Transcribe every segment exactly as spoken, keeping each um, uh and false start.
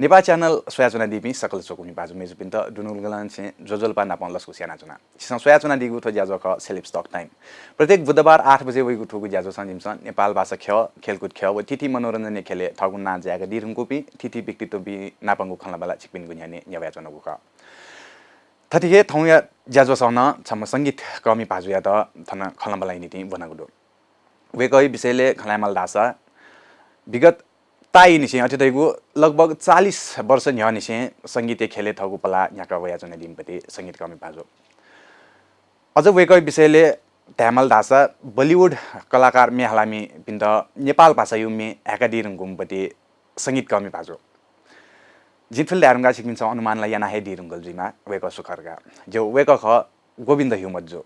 नेपाः च्यानल स्वयाच्वनादीपिं सकल स्वकुमि भाजु मय्जुपिन्त दुनुगलंनिसें ज्वजलपा नापं लसकुस यानाच्वना। छिसं स्वयाच्वनादीगु थ्व ज्याझ्वः खः Celebs Talk Time। प्रत्येक बुधबार आठ बजे वइगु थुगु ज्याझ्वलं जिमिसं नेपाल भाषा ख्यः, खेलकुद ख्यः व थीथी मनोरञ्जनया ख्यलय् थःगु नां जाय्कादीधुंकूपिं थीथी व्यक्तित्वपिं नापंगु खँल्हाबल्हा छिकपिनिगु न्ह्यःने न्ह्यब्वयाच्वनागु खः। थथे हे थौंया ज्याझ्वलय् नं छम्ह संगीत कःमि भाजुयात थन खँल्हाबल्हाया निंतिं ब्वनागु दु। वय्कःया विषयलय् खँ ल्हायेमाल धाःसा विगत ताःयानिसें अथे धइगु लगभग चालिस वर्ष न्ह्यःनिसें संगीतया ख्यलय् थःगु पलाः न्ह्याका वयाच्वनादीम्ह पति संगीत कःमि भाजु। अझ वय्कःया विषयलय् धायेमाल धाःसा बलिउड कलाकार म्ये हालामिपिन्त नेपाल भाषाया म्ये हाय्कादीधुंकूम्ह पति संगीत कःमि भाजु। जिं थुलि धाये धुंकाः छिकपिन्सं अनुमान ला याना हे दीधुंकल जुइमाः वय्कः सु खः धकाः। ज्यू, वय्कः खः गोविन्द ह्युमत जु।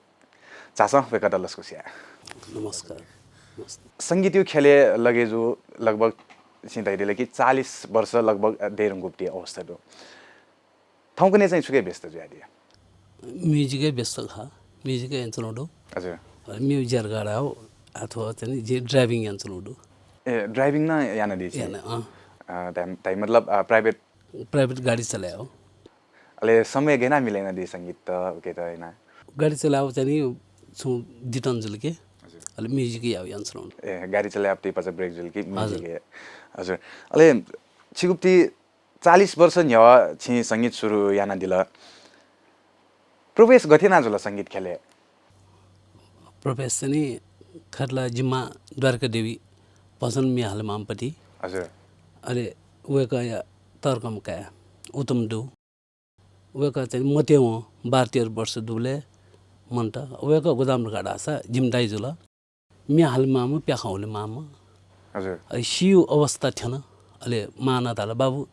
झासँ वय्कःयात लसकुस याये। नमस्कार। नमस्ते। संगीतया ख्यलय् लगे जु लगभग छिं धयादिल कि चालिस वर्ष लगभग दयेधुंकूगु अवस्था दु। थौंकन्हय् चाहिँ छुकिइ व्यस्त जुयादिया? म्युजिकय् व्यस्त खः। म्युजिकय् यानाच्वनागु दु। हजुर। अ, म्युजिक ज्यारगाडा हो, अथवा चाहिँ नि जिं driving यानाच्वनागु दु। ए, driving नं यानादी छिं? याना, अँ। अ, धाइ, धाइ मतलब, अ, private? Private गाडी चलायेगु। अले समय गय् याना मिले यानादी संगीत त, उके त याना? गाडी चलायेगु चाहिँ नि छुं दितं जुल कि। हजुर। अले म्युजिक यायेगु यानाच्वनागु दु। ए, गाडी चलायेगु पति पाचा break जुल कि म्युजिक हजुर। हे? हजुर। अले छिगु पति चालिस वर्ष न्ह्यः छिं संगीत सुरु यानादिल। प्रवेश गथे याना जुल संगीत ख्यलय्? प्रवेश चाहिँ नि खः ला जिमि मां द्वारका देवी भजन म्ये हालेमाःम्ह पति। हजुर। अले वय्कःया तःधंम्ह काय् उत्तम दु। वय्कः चाहिँ नि मत्यवं बाह्र तेह्र वर्ष दुबलय् मन्त। वय्कः गुलि धाःसा जिमि दाइ जुल। म्ये हालेमाःम्ह, प्याखं हुलेमाःम्ह। हजुर। अले सीगु अवस्था थ्यन। अले मांनं धाल, "बाबु,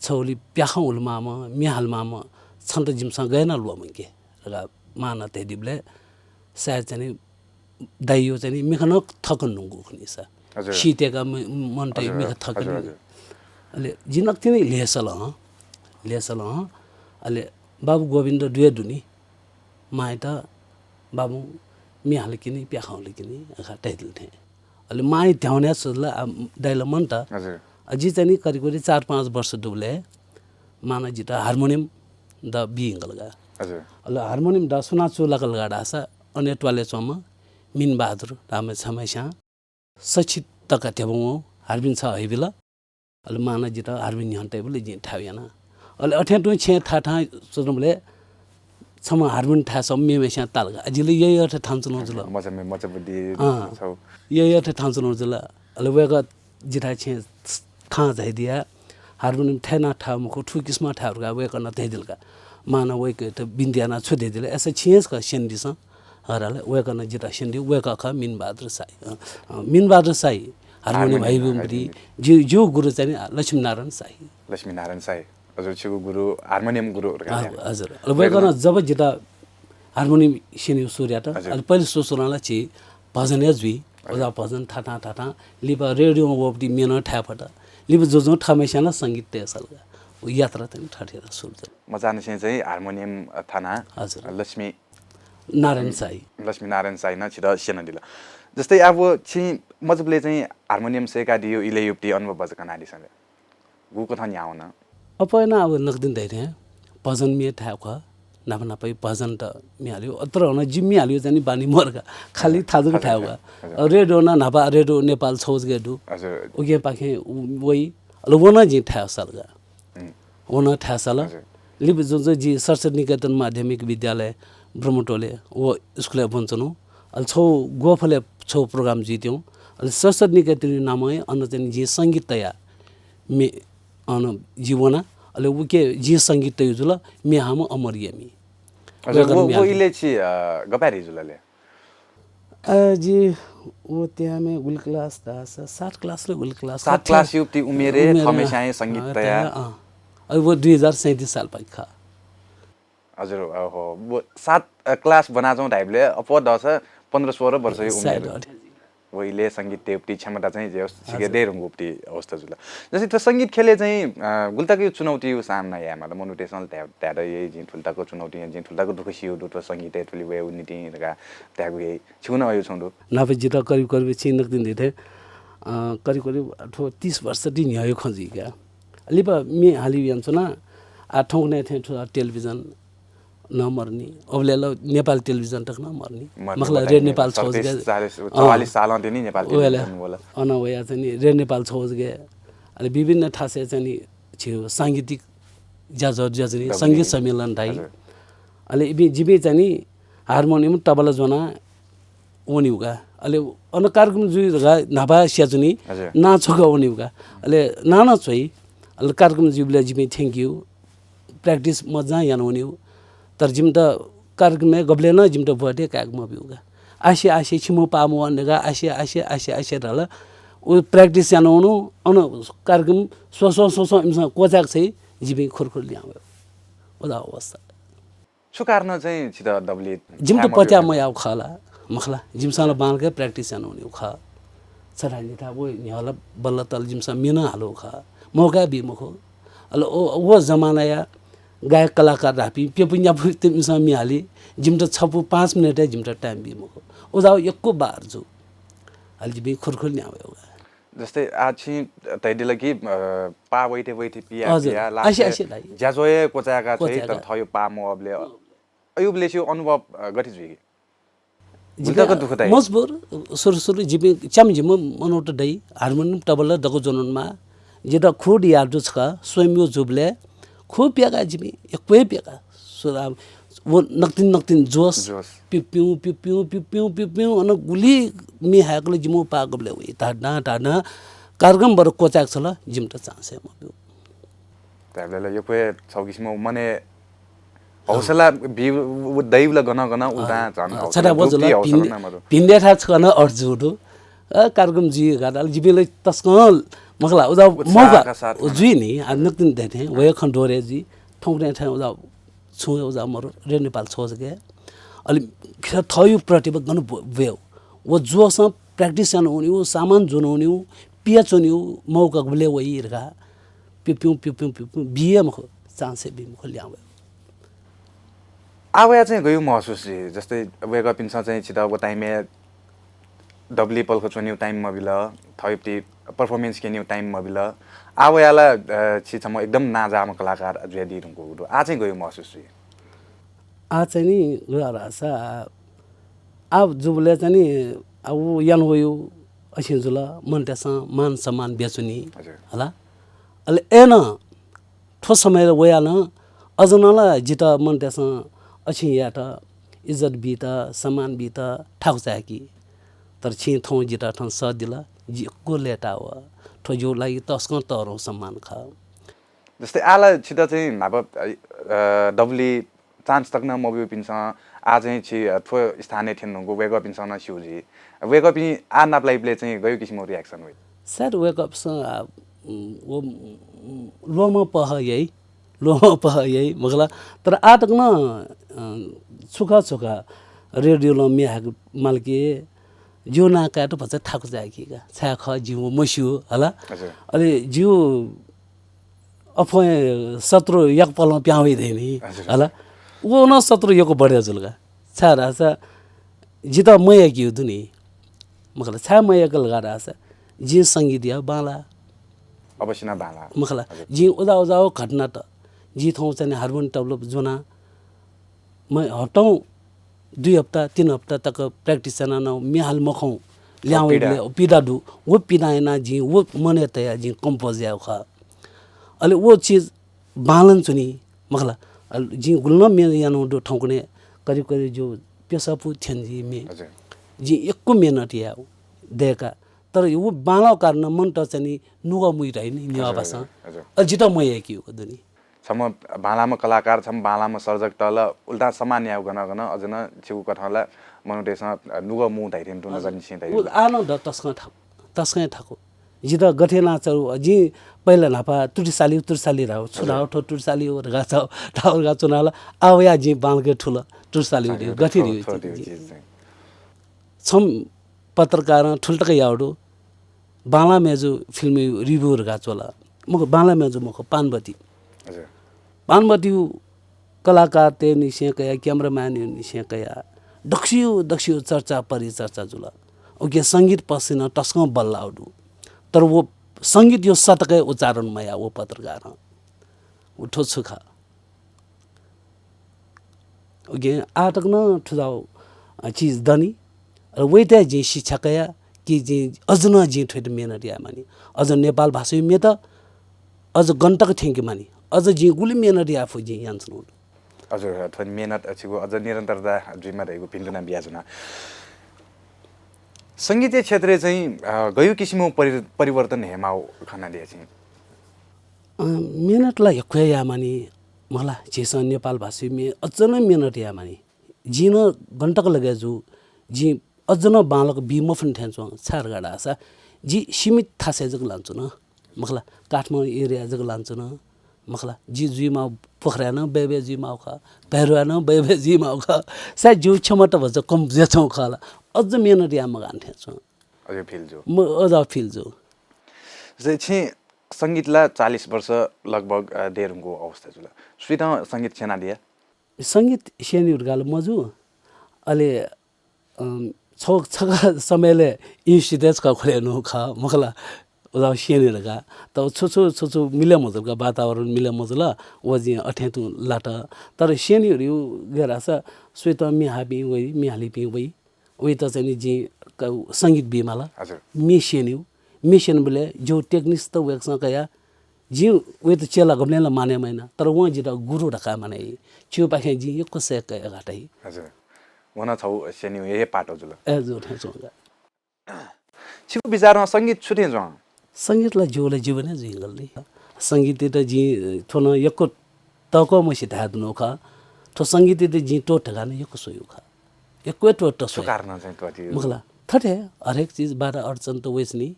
छ उलि प्याखं हुलेमाःम्ह, म्ये हालेमाःम्ह, छन्त जिमिसं गय् याना ल्वःमंके?" धकाः मांनं धयादीबलय् सायद चाहिँ नि दाइया चाहिँ नि मिखा नं थकं धुंकूगु खनी सा। हजुर। सीत्यंका म-, मन्त हजुर, मिखा थकं हजुर, नि। हजुर। अले जि नकतिनि ल्हेसल हं, ल्हेसल हं। अले बाबु गोविन्द दुया दुनि। मांयात बाबुं म्ये हाल कि नि, प्याखं हुल कि नि धकाः धयादिल थें। अले मांया ध्याउँ न्ह्याः स्वल, आ, दाइ ला मन्त। हजुर। अ, जि चाहिँ नि करिब करिब चार पाँच वर्ष दुबलय् मांनं जितः हार्मोनियम द बी यंकल का। हजुर। अले हार्मोनियम द सुनां चूलाकल का धाःसा अन त्वालय् च्वंम्ह मिनबहादुर धाःम्ह छम्हस्यां सछि तक ध्यबा वं हार्मोनियम छ हइबिल। अले मांनं जितः हार्मोनियम न्ह्यःने तइबलय् जिं थाय् याना। अले अथें तुं छेँय् थाय् थाहां च्वंबलय् छम्ह हार्मोनियम थाय् सःम्ह मेम्हस्यां ताल का। अ, जि ला यःयःथें थाहां च्वनागु जुल। मचा मे-, मचा बुद्धि अँ, छौ। यःयःथें थाहां च्वनागु जुल। अले वय्कः जिथाय् छेँय् थाहां झायादिया, हार्मोनियम थाय् याना थाय् मखु, थुकिसिमं थाय् धकाः वय्कलं धयादिल का। मांनं वय्कःयात बिन्ति यानाः छु धयादिल, अय्सा छिं हे छकः स्यनादिसँ। हराले वय्कलं जितः स्यनादिल, वय्कः खः मिनबहादुर साई। अ, अ, मिनबहादुर साई हार्मोनियम हार्मोनियम, हइब्यूम्ह पति, हार्मोनियम। जि, जिगु गुरु चाहिँ नि लक्ष्मीनारायण साई। लक्ष्मीनारायण साई। हजुर, छिगु गुरु, हार्मोनियम गुरु धकाः हजुर, हजुर। अले वय्कलं वय्कलं जब जितः हार्मोनियम स्यनेगु सुरु यात, हजुर। अले पहिले सुरु सुरुं ला झी भजन हे जुइ। हजुर। ओजा भजन थाहां थाहां, लिपा रेडियों वःबलय् म्ये नं थाय् फत। लिपा जुजुं थःम्हस्यां नं संगीत तये सल का। व यात्रा चाहिँ थथे सुरु जुल। मचांनिसें चाहिँ हार्मोनियम थानाः हजुर। लक्ष्मी नारायण साई। लक्ष्मीनारायण साईं नं छितः स्यनादिल। जस्तै अब छिं मचाबलय् चाहिँ हार्मोनियम सय्कादीगु इलय् याःगु पति अनुभव भचा कनादिसँ ले। गुकथं न्ह्यावन? अप्वः नं अब नकतिनि धयाथें भजन म्ये थाय् खः। न्हापा न्हापाया भजन त म्ये हालेगु, अथवा नं जिं म्ये हालेगु चाहिँ नि बानी मरु का। खालि हजुर, थाय् जक हजुर, थाय् हजुर, का। हजुर। रेडियो नं न्हापा रेडियो नेपाल छौ जक दु। हजुर। उकिपाखें उ-, वइ। अले व नं जिं थाय् सल का। हुँ। व नं थाय् सल। हजुर। लिपा जुजुं जि सरस्वती निकेतन माध्यमिक विद्यालय ब्रह्मटोलय् व स्कुलय् ब्वनाच्वना। अले छौ ग्वःफलय् छौ program जुइत्यं। अले सरस्वती निकेतनया नामं अन चाहिँ जिं संगीत तया म्ये अन जि वना। अले उकी जिं संगीत तयागु जुल, म्ये हाःम्ह अमर यमि। हजुर, वय्कलं व, म्ये व हाल। इलय् छि, अ, गपाय् जुल ले? अ, जि व time-य् गुलि class धाःसा, सात class ला गुलि class सात class याःगु पति उमेरय् उमेरय्, थःम्हस्यां हे संगीत अ, तया। तया, अँ। अ, व दुई हजार सैँतिस सालपाखे खः। हजुर, अ, हो। व सात, अ, class ब्वनाच्वं धाइबलय् अप्वः दःसा पन्ध्र सोह्र वर्षया सायद उमेर। अथे। व इलय् संगीत तयेगु पति क्षमता चाहिँ जे होस्, हजुर। सिके दयेधुंकूगु पति अवस्था जुल। जस्तै थ्व संगीत ख्यलय् चाहिँ, अ, गुलि तकया चुनौतीया सामना यायेमाल। मनूतय्सं ला धाये, धाये दु, जिं थुलि तक चुनौती, जिं थुलि तक दुःख स्यू दु, थ्व संगीतय् थुलि वयेगु निंतिं धकाः धायेगु हे। छिगु नं अय् छुं दु। न्हापा जितः करिब करिब छिं नकतिनि धयाथें, अ, करिब करिब थ्व तीस वर्ष ति न्ह्यःया खँ जुइ का। लिपा म्ये हाली यानाच्वना। आ थौंकन्हय् थें थ्व टेलिभिजन नं मरुनि। अबलय् ला नेपाल टेलिभिजन तक नं मरुनि। मरुनि, मखु ला, रेडियो नेपाल छगू जक। चौवालिस सालं तिनि नेपाल टेलिभिजन वल। अन वया चाहिँ नि रेडियो नेपाल छगू जक। अले विभिन्न थासय् चाहिँ नि झीगु सांगीतिक ज्याझ्वः जुयाच्वनी, संगीत सम्मेलन धाइ। अले इपिं जिपिं चाहिँ नि हार्मोनियम, तबला ज्वना वनीगु का। अले अन कार्यक्रम जुइ धकाः न्हापा स्याच्वनी, नां छ्वका वनीगु का। अले नां नं छ्वइ। अले कार्यक्रम जुइबलय् जिपिं थ्यंकीगु, practice मज्जां याना वनीगु। तर जिमित कार्यक्रमय् गबलय् नं जिमित ब्वति कायेक मब्यूगु का। आसे आसे छिमु पाः मुवान धकाः आसे आसे आसे आसे धाल। उ practice याना वनु, अन कार्यक्रम स्वस्वं स्वस्वं इमिसं क्वचायेक छ्वइ, जिपिं खुरखुर लिहां वयेगु। व ला अवस्था। छु कारणं चाहिँ छित दबुली जिमित पत्याः मयाःगु खः ला? मखु ला, जिमिसं ला बांलाक practice याना वनीगु खः। छथाय् निथाय् व न्ह्यः ला बल्ल तल जिमिसं म्ये नं हालागु खः, मौका बी मखु। अले व, व जमानाया गायक कलाकार धाःपिं प्यपु न्यापु तिमिसं म्ये हाली, जिमित छपु पाँच मिनेटय् जिमित time बी मखु। उदाव यक्व बार जू। अले जिपिं खुरखुर लिहां वयेगु। जस्तै आः छिं धयादिल कि, अ, पाः वइथे वइथे पिया हजुर, पिया आसे आसे दाइ। ज्याझ्वः हे क्वचायेका छ्वइ, क्वचायेका। तर थःगु पाः मवःबलय् अयुबलय् छिगु अनुभव, अ, गथे जुइ कि? जिपिं उलि तक दुःख दाइ। मजबुर, सुरु सुरु जिपिं च्याम्ह झिम्ह मनूत दइ, हार्मोनियम तबला दक्व ज्वनावनेमाः। जितः खुद याद दु छकः, स्वयम्भू जूबलय् खुब प्याका जिपिं, यक्व हे प्याका। सुरु आः व नकतिनि नकतिनि जोस, जोस। पिपिउँ, पिपिउँ, पिपिउँ, पिपिउँ, अन गुलि म्ये हायेकल जिमिगु पाः गबलय् वइ। धाधां, धाधां कार्यक्रम बरु क्वचायेक छ्वल, जिमित chance हे मब्यू। धायेबलय् ला यक्व हे छगू किसिमं मनय् हौसला बी, व दइबलय् गनं गनं उल्टा झन हौसला छता दु, बजुल, हौसला भिन-, नं मदु। भिंद्यः थाय् छकः नं अर्जु दु। अ, कार्यक्रम जुइ धकाः धाल, जिपिं ला तसकं मखु ला, उदाव उत्साहका मौका साथ जुइ नि, आ, नकतिनि धयाथें, वया खँ दोहोरे जुइ, थौंकन्हय् थें उदाव छुं हे उदाव मरु, रेडियो नेपाल छगू जक। अले खिर थःगु प्रतिभा गन ब्व-, ब्वयेगु। व जोसं practice याना वनीगु, सामान ज्वना वनीगु, पियाच्वनीगु मौका गुबलय् वइ धकाः प्यपिउँ, प्यपिउँ, प्यपिउँ, बी हे मखु, chance हे बी मखु, लिहां वयेगु। आः वयाः चाहिँ गयु महसुस जुइ? जस्तै वय्कःपिन्सं चाहिँ छित व time-य् दबुली पलख च्वनेगु time मबिल, थःगु performance क्यनेगु time मबिल। आः वयाः ला, अ, छि छम्ह एकदम नांजाःम्ह कलाकार जुयादी धुंकूगु दु। आः चाहिँ गयु महसुस जुइ? आः चाहिँ नि, गु धाःसा, आः जूबलय् चाहिँ नि, आः व याना वयु अछिं जुल, मनूतय्सं मान सम्मान बियाच्वनी। हजुर। हला? अले अय्नं थ्व समय वयाः नं अझ नं ला जितः मनूतय्सं अछिं यायेत इज्जत बीत, सम्मान बीत थाकु चाय्की। तर छिं थौं जितः थन सःदिल, जि यक्व लय्ताः वः। थ्व जिगु लागि तसकं तःधंगु सम्मान खः। जस्तै आः ला छित चाहिँ न्हापा, अ, दबुली chance तक नं मब्यूपिन्सं आः चाहिँ छि, अ, थ्व स्थानय् थ्यने धुंकूगु वय्कःपिन्सं नं स्यू जुइ। वय्कःपिं आः नापलाइबलय् चाहिँ गयु किसिमं reaction वइ? सायद वय्कःपिन्सं, आ, उम्, व, उम्, ल्वःमं पहः याइ, ल्वःमं पहः याइ, मखु ला। तर आः तक नं, अ, छुखा छुखा रेडियोलं म्ये हायेके माल कि, जिगु नां कायेत भचा थाकु चाय्की का। छाय् खः जिं व मस्यू, हला। हजुर। अले जिगु अप्वः शत्रु यक्व पलं पिहां वइ धइनि, हजुर, हजुर। हला। व नं शत्रु यक्व बढे जुल का। छाय् धाःसा जितः मयय्कीगु दु नि। मखु ला, छाय् मयय्कल का धाःसा जिं संगीतया बांलाः। अवश्य नं बांलाः। मखु ला, हजुर। जिं उदाव उदाव घटनात, जिं थौं चाहिँ हार्मोनियम तबला ज्वना, म हप्तां दुई हप्ता, तीन हप्ता तक practice यानाः नं म्ये हाले मखं लिहां वइबलय् पीडा दु। व पीडा यानाः जिं व मनय् तयाः जिं compose याःगु खः। अले व चिज बांलानाच्वनी, मखु ला। अले जिं गुलि नं म्ये यानागु दु थौंकन्हय्, करिब करिब जिगु प्यसः पौ थ्यन जि म्ये। हजुर। जिं यक्व मेहनत यायेगु दय्का। तर व बांलाःगु कारणं मनूत चाहिँ नि नुगः मुइ धाइ नि नेवाः भाषां। हजुर, हजुर। अले जितः मयय्कीगु दु नि। छम्ह बांलाःम्ह कलाकार, छम्ह बांलाःम्ह सर्जकत ला उल्टा सम्मान यायेगु गनं गनं, अझ नं छिगु कथं ला मनूतय्सं नुगः मू धाइ थें तुं नजर निसें धाइ। उ आः नं द तसकं थाकु, तसकं थाकु। जितः गथे यानाः चरु, जिं पहिला न्हापा त्रुटिशाली, त्रुटिशाली धाउ, छु धाउ, थ्व त्रुटिशाली हो धकाः धाउ, धाउ धकाः च्वना ला, आः वयाः जिं बांलाक थुल, त्रुटिशाली हो, गथे हो, गथे हो, हो, जिं। छम्ह पत्रकारं थुलि तक याःगु दु, बांलाः मय्जु फिल्मय् review धकाः च्वल। मखु, बांलाः मय्जु मखु, पानबत्ती। हजुर। पानबत्तीयु कलाकारतय्निसें कयाः, cameramanयनिसें कयाः दक्वसियु दक्वसियु चर्चा परिचर्चा जुल। उकिं संगीत पक्षय् नं तसकं बल्लाःगु दु। तर व संगीत यो सतकय् उच्चारण मया व पत्रकारं। उ थ्व छु खः? उकिं आः तक नं थुजाउ, अ, चिज दनि। र वइतय् जिं शिक्षा कया कि जिं अझ नं जिं थ्वइत मेहनत याये मानि। अझ नेपाल भाषायु म्येत अझ गन तक थ्यंके मानि। अझ जिं गुलि मेहनत याये फु जिं यानाच्वनागु दु। हजुर, थ्व मेहनत छिगु अझ निरन्तरता जुइमा धइगु भिन्तुना बियाच्वना। संगीतया क्षेत्रय् चाहिँ, अ, गयु किसिमं परि-, परिवर्तन हे माउ खनादिया छिं? अ, मेहनत ला यक्व हे याये मानि, मखला, झीसं नेपाल भाषायु म्ये अझ नं मेहनत याये मानि। जिं नं गन तक लगे जू, जिं अझ नं बांलाक बी मफुनि थें च्वं, छाय् धकाः धाःसा जि सीमित थासय् जक लानाच्वन, मखला, काठमाडौं area जक लानाच्वन, मखला, जि जुइमाउ पोखराय् नं बय्‌बय् जुइमाउ खः, भैरवाय् नं बय्‌बय् जुइमाउ खः, सायद जिगु क्षमता भचा कम जुयाच्वंगु खः ला, अझ मेहनत याये मगाःनि थें च्वं। अझ feel जू। म अझ feel जू। जस्तै छिं संगीत ला चालिस वर्ष लगभग, अ, दयेधुंकूगु अवस्था जुल। सुइतं संगीत स्यनादिया? संगीत स्यनीगु धकाः ला मजू, अले, अम, छगू छकः समयलय् institute छकः ख्वले यानागु खः, मखला, उजाउ स्यने धकाः। तब छु छु, छु छु मिले मजुल का, वातावरण मिले मजुल, व जिं अथें तुं लात। तर स्यनीगु धइगु गय् धाःसा सुइतं म्ये हाःपिं वइ, म्ये हालीपिं वइ, वइत चाहिँ नि जिं क-, संगीत बीमाल। हजुर। म्ये स्यनीगु, म्ये स्यनीबलय् जिगु techniques त वय्‌कलं कया, जिं वइत चेला गबलें ला मानय् मयाना, तर वं जितः गुरु धकाः मानय् याइ। छिगुपाखें जिं यक्व सय्‌क यःघात याइ। हजुर। व नं छगू स्यनीगु हे part जुल। ए, जू थें च्वं का। छिगु विचारं संगीत छु थें च्वं? संगीत ला जिगु ला जीवन हे जुइगल नि। संगीतयात जिं थ्व नं यक्व तःकः मछि धाये धुन खः। थ्व संगीतयात जिं त्वःत धकाः नं यक्व स्वयेगु खः। यक्व हे त्वःत छु स्वये। कारणं चाहिँ त्वःतिगु? मखला, थथे हरेक चिज बाधा अड्चन त वइच्वनी।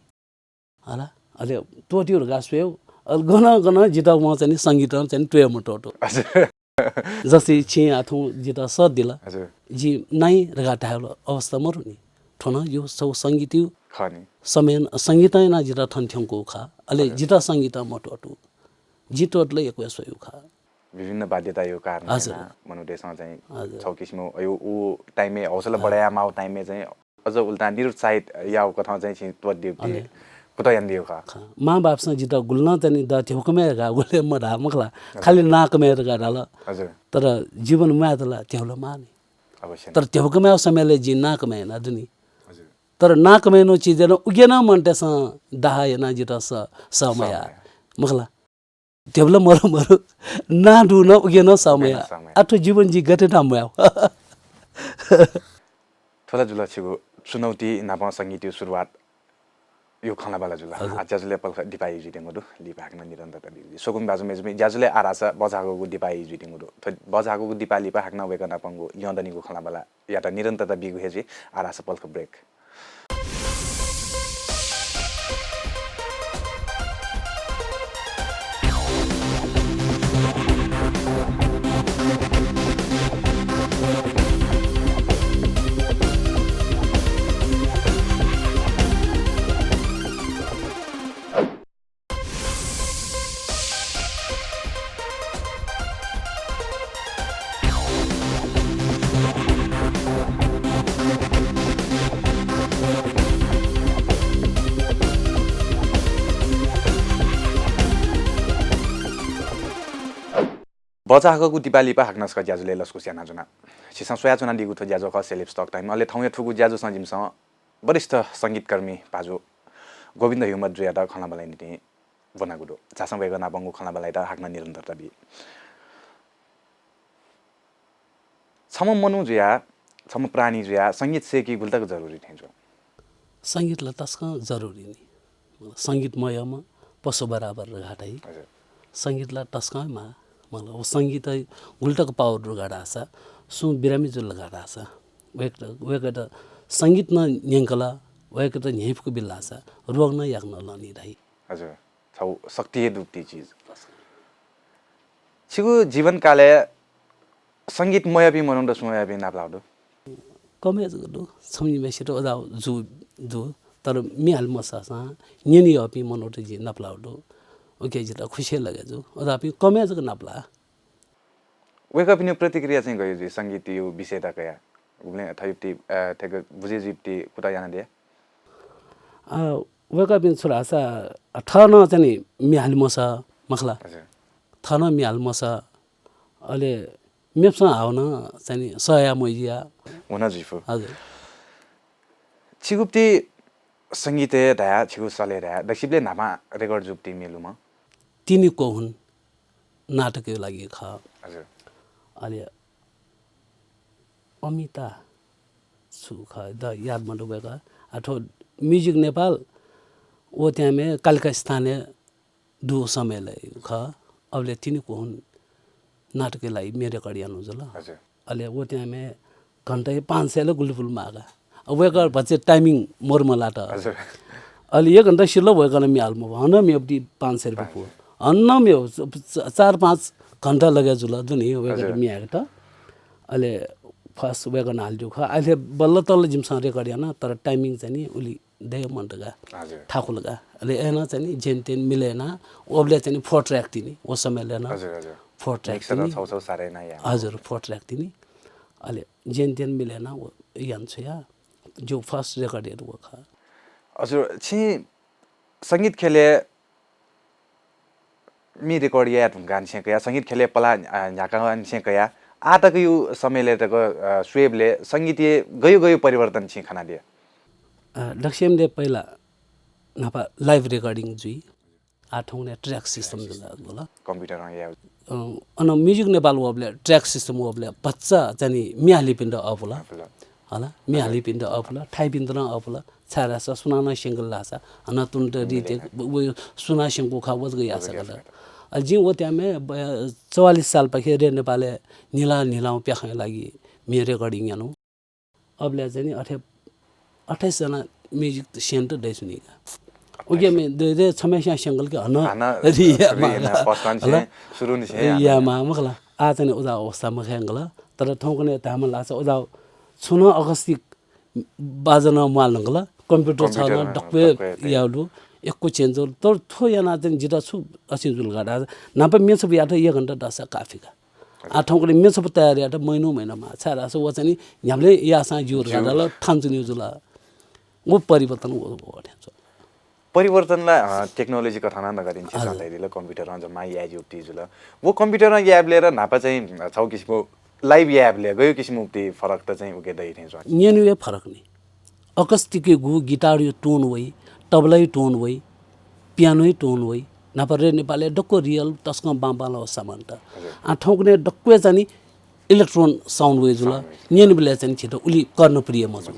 हला, अले त्वःतिगु धकाः स्वयेगु, अले गनं गनं जितः वं चाहिँ नि संगीतं चाहिँ नि त्वये मत्वःतू। हजुर। जस्तै छिं आः थौं जितः सः दिल। हजुर। जि नाइ धकाः धायेगु अवस्था मरु नि। थ्व नं यो छगू संगीतयु खः नि। समय, संगीतं यानाः जितः थन थ्यंकूगु खः। अले हजुर। जितः संगीतं मत्वःतू। जि त्वःतले यक्व हे स्वयेगु खः। विभिन्न बाध्यतायु कारणं हजुर। यानाः मनूतय्‌सं चाहिँ हजुर। छगू किसिमं अयु उ time-य् हौसला हजुर। बढाया माउ time-य् चाहिँ अझ उल्टा निरुत्साहित याउ कथं चाहिँ छिं त्वःत दिउ कि अले। कुतः याना दिउ खः। खः। मां बापसं जितः गुलि नं चाहिँ नि द ध्यबा कमय् धकाः गुलि मधा मखला। हजुर। खालि ना कमय् धकाः धाल। हजुर। तर जीवन म्वायेत ला ध्यबा ला माः नि। अवश्य। तर ध्यबा कमय् समयलय् जिं ना कमय् याना दु नि। हजुर। तर ना कमय् नं चिज याना उगेनं मनूतय्‌सं दाह यानाः जितः स-, सः मया। सः मया। मखला। ध्यबा ला मरु मरु, ना दु नं उगेनं सः मया। उगेनं सः मया। आः थ्व जीवन जि गथे नं म्वायेगु। थ्व ला जुल छिगु चुनौती नापं संगीतयु सुरुवात यु खँल्हाबल्हा जुल। हजुर। आः ज्याझ्वलय् पलख दिपाय् जुइत्यंगु दु, लिपा हाकनं निरन्तरता बीगु जुइ। स्वकुमि भाजु मय्‌जुपिं, ज्याझ्वलय् आः धाःसा बझाःगुगु दिपाय् जुइत्यंगु दु। थ्व बझाःगुगु दिपाय् लिपा हाकनं वय्‌कः नापंगु ल्यं दनिगु खँल्हाबल्हा यात निरन्तरता बीगु हे जुइ। आः धाःसा पलख break। बचाःगु दिपालिपा हाकनं छकः ज्याझ्वलय् लसकुस यानाच्वना। छिसं स्वयाच्वनादीगु थ्व ज्याझ्वः खः Celebs Talk Time। अले थौंया थुगु ज्याझ्वसं जिमिसं वरिष्ठ संगीतकर्मी भाजु गोविन्द ह्युमत जुयात खँल्हाबल्हाया निंतिं ब्वनागु दु। झासँ वय्‌कः नापंगु खँल्हाबल्हायात हाकनं निरन्तरता बी। छम्ह मनू जुयाः, छम्ह प्राणी जुयाः संगीत सय्‌की गुलि तक जरुरी थें च्वं? संगीत ला तसकं जरुरी नि। संगीत मयःम्ह पशु बराबर धकाः धाइ। हजुर। संगीत ला तसकं माः। मतलब, व संगीत गुलि तक power दु धकाः धाःसा, सुं बिरामी जुल धकाः धाःसा, वय्‌कः, वय्‌कःयात संगीत नं न्यंकल, वय्‌कःयात न्ह्यइपुक बिल धाःसा, रोग नं याकनं लनी धाइ। हजुर, छगू शक्ति हे दुगुति चिज। छिगु जीवनकालय् संगीत मयःपिं मनूत सुं वयापिं नापलाः दु? कम हे जक दु। छम्ह निम्हय्‌सित अजाउ जु दु, तर म्ये हाले मसःसां न्यने यःपिं मनूत जिं नापलाः दु। उकिं जितः खुसी हे लगे जू। अजापिं कम हे जक नापलाः। वय्‌कःपिनिगु प्रतिक्रिया चाहिँ गयु जुइ संगीतयु विषयता कयाः? गुबलें थयुति, अ, थेक बुझे जुइति कुतः यानादिया? अ, वय्कःपिं छु धाःसा थः नं चाहिँ नि म्ये हाले मसः, मखु ला। हजुर। थः नं म्ये हाले मसः। अले मेपिसं हाःगु नं चाहिँ नि सह याये मजिया। हुन जुइफु। हजुर। छिगु पति संगीतय् धाये, छिगु सलय् धाये, दक्वसिबलय् न्हापां record जूगु पति म्ये लुमं? तिनि क्वहुन नाटकया लागि खः। हजुर। अले अमिता छु खः द, याद मदु वय्कः। आ, थ्व Music Nepal व time-य् कालिका स्थानय् दुगु समयलय् खः। अबलय् तिनि क्वहुन नाटकया लागि म्ये record यानागु जुल। हजुर। अले व time-य् घण्टाय् पाँच सय ला गुलि पुले माःगु। अब वय्कः भचा timing मरु मलात। हजुर। अले एक घण्टा सिल वय्कलं म्ये हाले मफु। हानं मेगु पति पाँच सय रुपियाँ पुले। हानं मेगु च-, च-, चार पाँच घण्टा लगे जुल दुनि वय्कःयात हजुर। म्ये हायेत। अले first वय्कलं हालादीगु खः। अले बल्ल तल्ल जिमिसं record याना, तर timing चाहिँ नि उलि दये मन्त का। हजुर। थाकुल का। अले अय्नं चाहिँ नि जेनतेन मिले याना, अबलय् चाहिँ नि four track तिनि, व समयलय् नं हजुर, हजुर। Four track mixer तिनि। छौ छौ सारे ना या। हजुर, four track तिनि। अले जेनतेन मिले याना व याना छ्वया, जिगु first record हे व खः। हजुर, छिं संगीत ख्यलय् म्ये record याये धुंकाःनिसें कयाः, संगीत ख्यलय् पलाः, अ, न्ह्याकाःनिसें कयाः आः तकया समयलय् तक, अ, स्वयेबलय् संगीतय् गयु गयु परिवर्तन छिं खनादिया? अ, दक्वसिबलय् पहिला न्हापा live recording जुइ। आः थौंकन्हय् track system जुल, जुल। Computer-ं याये। अ, अन Music Nepal वःबलय् track system वःबलय् भचा चाहिँ नि म्ये हालीपिन्त अःपुल। अःपुल। हला, म्ये हालीपिन्त अःपुल, थाइपिन्त नं अःपुल। छाय्धाःसा सुनानं स्यंकल धाःसा, हानं तुरुन्त retake, व सुनां स्यंकूगु खः, व जक याये सकल। अ, जिं व time-य् ब-, चौवालिस सालपाखे रेडियो नेपालय् न्हिला न्हिलां प्याखंया लागि म्ये recording यानागु। अबलय् चाहिँ नि अथे अट्ठाइस जना musician त दइच्वनी का। उकिया म्ये दे, दे छम्हस्यां स्यंकल कि हानं हानं रि याये माः। पसलंनिसें, हला? सुरुंनिसें याये माः, मखु ला। आः चाहिँ नि उजाःगु अवस्था मखयंकल। तर थौंकन्हय् धायेमाल धाःसा उजाःगु छुं नं acoustic बाजा नं म्वाल धुंकल, computer छ नं, computer नं दक्वय् दक्वय् याःगु दु, यक्व change जुल। तर थ्व यानाः चाहिँ जितः छु अथे जुल का धाःसा, न्हापा म्ये छपु यायेत एक घण्टा दःसा काफी का। आः थौंकन्हय् म्ये छपु तयार यायेत महिनौं महिना माः, छाय्धाःसा व चाहिँ नि न्ह्याबलें याःसां ज्यू धकाः धाल, थाहां च्वनीगु जुल। व परिवर्तन व, व अथे जुल। परिवर्तन ला, अ, technology कथं नं नकतिनि छिसं हजुर। धयादिल, computer-ं जम्मा याये ज्यूगु पति जुल। व computer-ं यायेबलय् र न्हापा चाहिँ, अ, छगू किसिमं live यायेबलय् गयु किसिमं पति फरक त चाहिँ उके दइ थें च्वं। न्यनेगु हे फरक नि। Acoustic-या गु guitar-या tone वइ, तबलाया tone वइ, piano-या tone वइ। न्हापा रेडियो नेपालय् दक्व real तसकं बांबांलाःगु सामान त। हजुर। आः थौंकन्हय् दक्वय् चाहिँ नि electron sound वइ जुल। Sound वइ। न्यनेबलय् चाहिँ नि छित उलि कर्णप्रिय मजू।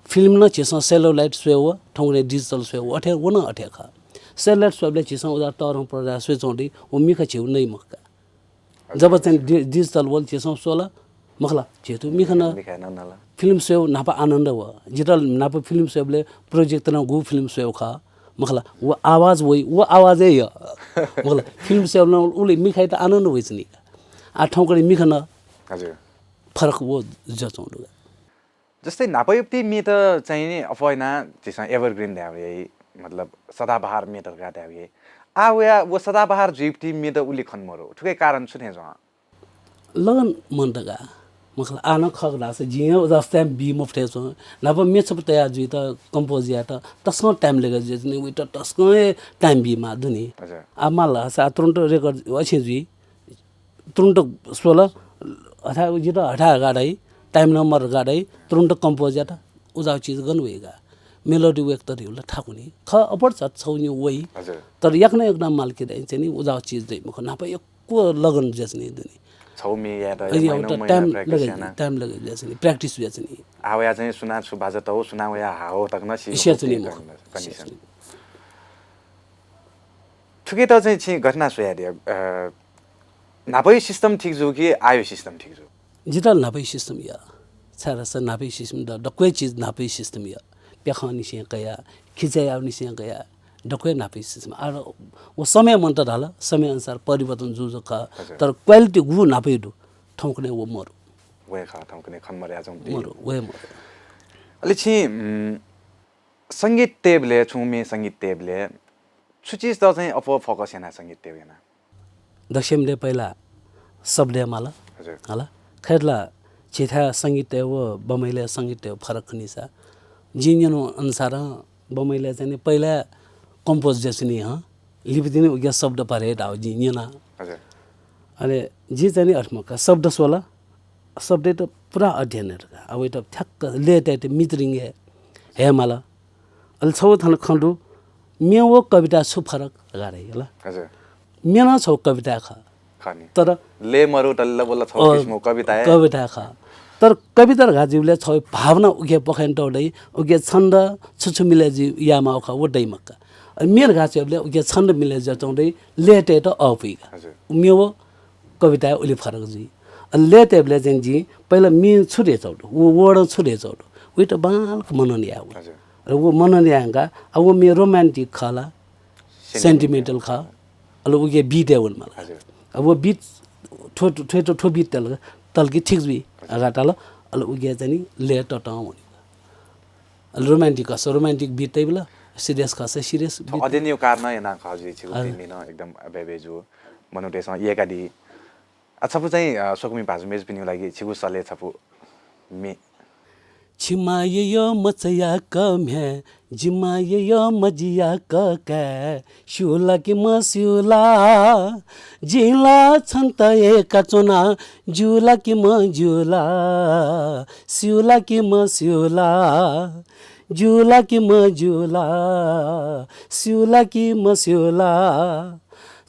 Film नं झीसं celluloid स्वयेगु, थौंकन्हय् digital स्वयेगु, अथे व नं अथे खः। Celluloid स्वयेबलय् झीसं उजाः तःधं पर्दां स्वयाच्वंगु दइ, व मिखा झीगु नइ मखु का। जब चाहिँ डि-, digital वल झीसं स्वल, मखु ला, झीगु मिखा नं। मिखा नं नल। Film स्वयेगु न्हापा आनन्द वः। जितः न्हापा film स्वयेबलय् projector-ं गु film स्वयेगु खः, मखु ला, व आवाज वइ, व आवाज हे यः। मखु ला, film स्वयेबलय् नं उलि मिखायात आनन्द वइच्वनी का। आः थौंकन्हय् मिखा नं हजुर। फरक व जुयाच्वंगु दु का। जस्तै न्हापाया पति म्येत चाहिँ नि अप्वः यानाः झीसं evergreen धायेगु याइ, मतलब सदाबहार म्येत धकाः धायेगु याइ। आः वया व सदाबहार जुइगु पति म्येत उलि खने मरु। थुकिया कारण छु थें च्वं? लगन मन्त का। मखु ला, आः नं खः का धाःसा जिं हे उजाःगु time बी मफु थें च्वं। न्हापा म्ये छपु तयार जुइत, compose यायेत तसकं time लगे जुयाच्वनी, वइत तसकं हे time बीमाः दुनि। हजुर। आः माल धाःसा आः तुरुन्त record अछें जुइ। तुरुन्त स्वल, हथाय् जितः हथाय् हका धाइ, time नं मरु हका धाइ, तुरुन्त compose यात, उजाःगु चिज गन वइ का। Melody वय्कः धइगु ला थाकु नि। खः, अपर्झट छगू निगू वइ। हजुर। तर याकनं याकनं माल कि धाइ चाहिँ नि उजाःगु चिज दइ मखु। न्हापा यक्व लगन जुयाच्वनी दुनि। छगू म्ये यायेत अझ महिनौं उता महिना time practice लगे, याना। Time लगे जुयाच्वनी, practice जुयाच्वनी। आः वया चाहिँ सुनां छु बाजा तःगु, सुनां वया हाःगु तक नं सि सियाच्वनी मखु। Condition। सियाच्वनी। थुकियात चाहिँ छिं गथे यानाः स्वयादिया, अ, न्हापाया system ठीक जू कि आःया system ठीक जू? जितः न्हापाया system यः। छाय्धाःसा न्हापाया system द-, दक्व हे चिज न्हापाया system यः। प्याखंनिसें कयाः, खिचा याःगुनिसें कयाः, दक्व हे न्हापाया system। आः व समय मन्त धाल, समय अनुसार परिवर्तन जू जक खः। हजुर। तर quality गु न्हापाया दु, थौंकन्हय् व मरु। व हे खः, थौंकन्हय् खने मरु याच्वंगु पति। मरु, व हे मरु। अले छिं, उम्, संगीत तयेबलय्, छुं म्ये संगीत तयेबलय् छु चिजत चाहिँ अप्वः focus यानाः संगीत तयेगु याना? दक्वसिबलय् पहिला शब्दय् माल। हजुर। हला। खय्त ला झीथाय् संगीत तयेगु व बम्बईलय् संगीत तयेगु फरक खनीसा, जिं न्यनागु अनुसारं बमैले चाहिँ नि पहिला कम्पोज जस नि हँ लिपतिनि उके शब्द परे धाउ जि न्यना। अले जि चाहिँ नि अठमका शब्द सोला शब्द त पुरा अध्ययन का अब त ठ्याक्क लेते त मित्रिंगे हे माला। अले छौ थन खंडु म्यव कविता छु फरक गारे हला। म्यना छौ कविता खा तर ले मरु तल्ला बोला छौ किसिमो कविता है। कविता खा तर कविता घा जिबले छौ भावना उके पखेन तौ दई उके छन्द छु छु मिले जि यामा खा वो दई मक्का। अले मेर घा चेबले उके छन्द मिले जतौ दई लेते त अपुई का। म्यव कविता उलि फरक जुइ। अले लेते बले चाहिँ जि पहिला मे छु रे चौ दु वो वर्ड छु रे चौ दु उइ त बालक मनन या वो। अले वो मनन यांगा अब वो मे रोमान्टिक खला। सेन्टिमेन्टल खः। अले उके बिट हे वनेमाल। अब व बिट थ्व थ्व थ्व बिट तल तलकि ठिक जुइ। अगा तल अले उके चाहिँ नि ले ततं वने। अले रोमान्टिक खः रोमान्टिक बिट तैबल। सिरियस खः सिरियस। अध्ययन यो कारण याना खः जुइ छिगु तिन दिन एकदम अबे बेजु मनोटेसं येकादी। आ छपु चाहिँ स्वकुमि भाजु मेजुपिनिगु लागि छिगु सले छपु मे। छिमा यय्‌यः मचायाक म्ह्याय्, जिमा यय्‌यः मजियाक काय्, स्यू ला कि मस्यू ला? जिं ला छन्त एकाच्वना, ज्यू ला कि मज्यू ला? स्यू ला कि मस्यू ला? ज्यू ला कि मज्यू ला? स्यू ला कि मस्यू ला?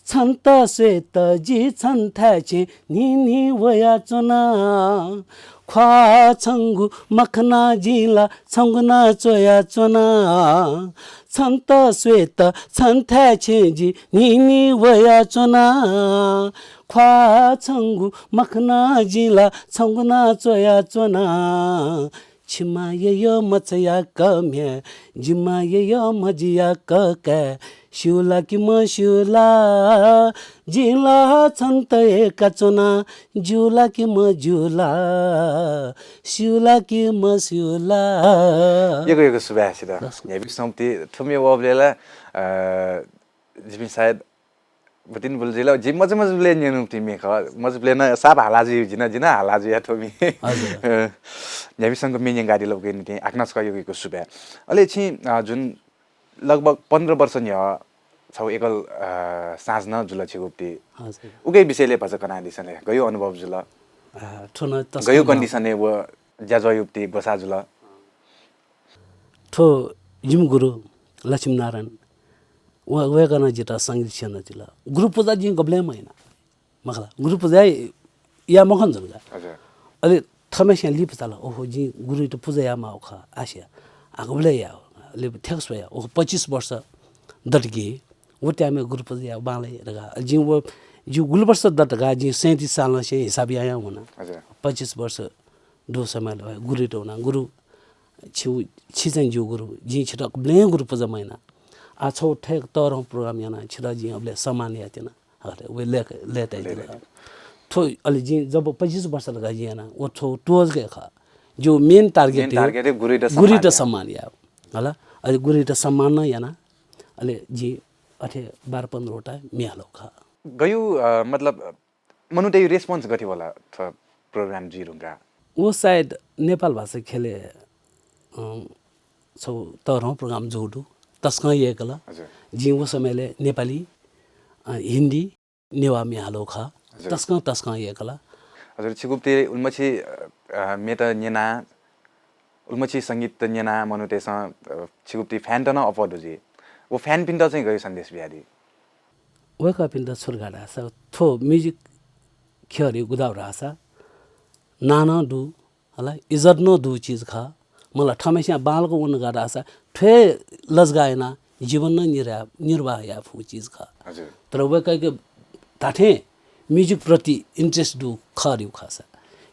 छन्त स्वयेत जि छन्थाय् छेँ न्हिन्हि वयाच्वना। ख्वाः छंगु मखना जिं ला छंगु नं च्वयाच्वना। छन्त स्वयेत छन्थाय् छेँ जि न्हिन्हि वयाच्वना। ख्वाः छंगु मखना जिं ला छंगु नं च्वयाच्वना। छिमा यय्‌यः मचायाक म्ह्याय्, जिमा यय्‌यः मजियाक काय्, स्यू ला कि मस्यू ला? जिं ला छन्त एकाच्वना, ज्यू ला कि मज्यू ला? स्यू ला कि मस्यू ला? यक्व यक्व सुभाय् छित। न्ह्याइपुसे च्वंपिं थुमि वःबलय् ला जिपिं सायद बुतिन बुल जुइ ला, जि मझि मझिबलय् न्यनागु तिमि खः। मझिबलय् नं साप हाला जुइ, जिं नं, जिं नं हाला जुया थ्व मि। हजुर। अ, न्ह्याइपुसे च्वंक म्ये न्यंकादिल उकिया निंतिं हाकनं छकः यक्व यक्व सुभाय्। अले छिं, अ, जुन लगभग पन्ध्र वर्ष न्ह्यः छौ एकल, अ, साँझ नं जुल छिगु उबति। हजुर। उकिया विषयलय् भचा कनादिसँ ले, गयु अनुभव जुल? अ, थ्व नं तसकं गयु नं condition-य् व ज्याझ्वः उबति ग्वसाः जुल? थ्व जिमि गुरु लक्ष्मीनारायण व, वय्‌कलं जितः संगीत स्यनादिल। गुरु पुजा जिं गबलें मयाना। मखु ला, गुरु पुजा या मखन जुल का। हजुर। अले थःम्हेस्यां लिपा चाल, ओहो, जिं गुरुइत पुजा यायेमाःगु खः, आसे या। आ, गबलें याये, अले थ्याक्क स्वया, ओहो, पच्चिस वर्ष दत कि, व time-य् गुरु पुजा याये बांलाइ धकाः। जिं व, जिं गुलि वर्ष दत धकाः, जिं सैंतिस सालंनिसें हिसाब यायां वना। हजुर। पच्चिस वर्ष दु समय ल गुरुइत वना, गुरु, छि, छि चाहिँ जिगु गुरु, जिं छित गबलें गुरु पुजा मयाना। आ छौ थ्व तःधंगु program याना, छित जिं अबलय् सम्मान यायेत्यना। हरे, व लय्, लय् तयादिल। थ्व, अले जिं जब पच्चिस वर्ष धकाः जिं याना, व थ्व त्वःतके खः। जिगु main target main target हे गुरुइत गुरुइत सम्मान याये। सम्मान याये। हला? अले गुरुइत सम्मान नं याना। अले जिं अथे बाह्र पन्ध्र वटा म्ये हालागु खः। गयु, अ, मतलब, मनूतय् response गथे वल थ्व program जुइ धुंकाः? व सायद नेपाल भाषा ख्यलय्, अँ, छौ तःधंगु program जूगु दु। तसकं यय्‌कल। हजुर। जिं व समयलय् नेपाली, अँ, हिन्दी, नेवाः म्ये हालागु खः। हजुर। तसकं, तसकं यय्‌कल। हजुर, छिगु उबति उलिमछि, अ, अ, म्येत न्यना, उलिमछि संगीत न्यना मनूतय्‌सं, अ, छिगु उबति fan त नं अप्वः दु जुइ। व fanपिन्त चाहिँ गयु सन्देश बियादी? वय्‌कःपिन्त छु धकाः धाःसा, थ्व music ख्यःरि गुदा धाःसा, नां नं दु, हला, इज्जत नं दु चिज खः। मला थःम्हेस्यां बांलाक वन धकाः धाःसा, थ्व हे लजगाः यानाः जीवन नं निर्वाह, निर्वाह याये फुगु चिज खः। हजुर। तर वय्‌कःके धात्थें music प्रति interest दु खः धइगु खःसा,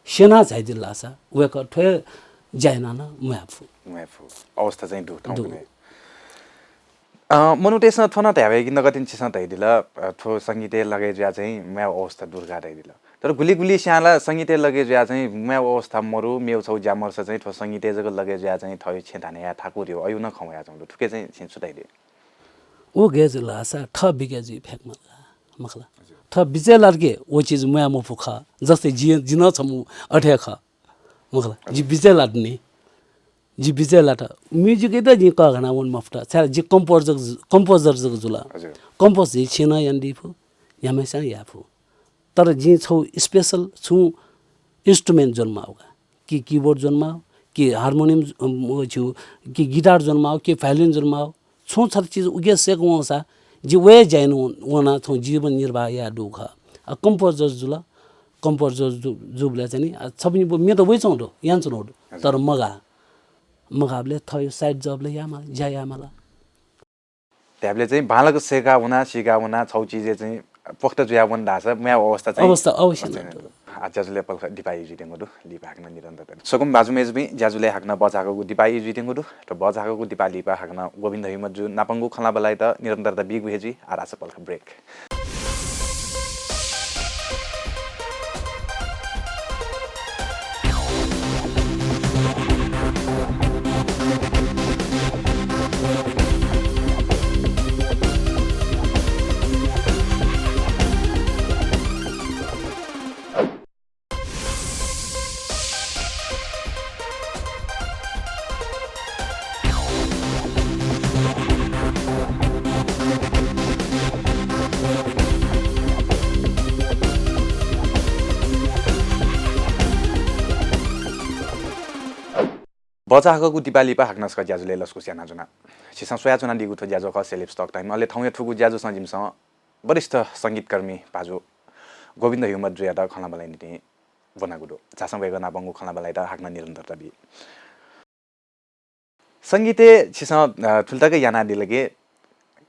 स्यना झाइदिल धाःसा, वय्‌कः थ्व हे ज्या यानाः नं म्वाये फु। म्वाये फु। अवस्था चाहिँ दु, दु। थौंकन्हय्। अ, मनूतय्‌सं थ्व नं धायेवय्‌कि नकतिनि छिसं धयादिल, अ, थ्व संगीतय् लगय् जुयाः चाहिँ म्वायेगु अवस्था दु धकाः धयादिल। तर गुलि गुलिस्यां ला संगीतय् लगय् जुयाः चाहिँ म्वायेगु अवस्था मरु, मेगु छगू ज्या मरुसा चाहिँ थ्व संगीतय् जक लगय् जुयाः चाहिँ थःगु छेँ थाने याये थाकु धइगु अय् नं खँ वयाच्वंगु दु। थुके चाहिँ छिं छु धयादी? व गय् जुल धाःसा थः बिज्याये जुइ फय्क मखु ला, मखु ला। थः बिज्याये लात कि व चिज म्वाये मफु खः। जस्तै जि, जि नं छम्ह अथे खः। मखु ला, जि बिज्याये लात नि। जि बिचय् लात। म्युजिकय् त जिं कःघाना वने मफुत, छाय् जि कम्पोजर, कम्पोजर जक जुल। हजुर। कम्पोज झी छिं नं यानादी फु, न्ह्याम्हस्यां याये फु। तर जिं छगू स्पेसल छुं इन्स्ट्रुमेन्ट ज्वने माःगु का, कि किबोर्ड ज्वने माःगु, कि हार्मोनियम, अम, व छु, कि गिटार ज्वने माःगु, कि भायोलिन ज्वने माःगु, छुं छता चिज उके सय्‌क वंसा जि व हे ज्याय् नं वना थौं जीवन निर्वाह याये दु खः। आ, कम्पोजर जुल, कम्पोजर जु-, जूबलय् चाहिँ नि, आ, छपनि ब-, म्ये त वइच्वंगु दु, यानाच्वनागु दु, हजुर। तर मगाः। मगाःबलय् थःगु साइड जबलय् यायेमाल, ज्या यायेमाल। धायेबलय् चाहिँ बांलाक सय्‌का वना, सीका वना, छगू चिजय् चाहिँ पोख्त जुया वन धाःसा म्ये अवस्था चाहिँ अवस्था अवश्य अवस्था नं दु। आ, ज्याझ्वलय् पलख दिपाः ई जुइत्यंगु दु, लिपा हाकनं निरन्तरता। स्वकुमि भाजु मय्‌जुपिं, ज्याझ्वलय् हाकनं बचाःगु दिपाः ई जुइत्यंगु दु। थ्व बचाःगु दिपाः लिपा हाकनं गोविन्द हुइमत जु नापंगु खँल्हाबल्हायात निरन्तरता बीगु हे जुइ। आः धाःसा पलख ब्रेक। बचाःगु दिपाः लिपा हाकनं छकः ज्याझ्वलय् लसकुस यानाच्वना। छिसं स्वयाच्वनादीगु थ्व ज्याझ्वः खः सेलेब्स टक टाइम। अले थौंया थुगु ज्याझ्वलय् जिमिसं वरिष्ठ संगीतकर्मी भाजु गोविन्द हुइमत जुयात खँल्हाबल्हाया निंतिं ब्वनागु दु। झासँ वय्‌कः नापंगु खँल्हाबल्हायात हाकनं निरन्तरता बी। संगीतय् छिसं, अ, थुलि तक यानादिल कि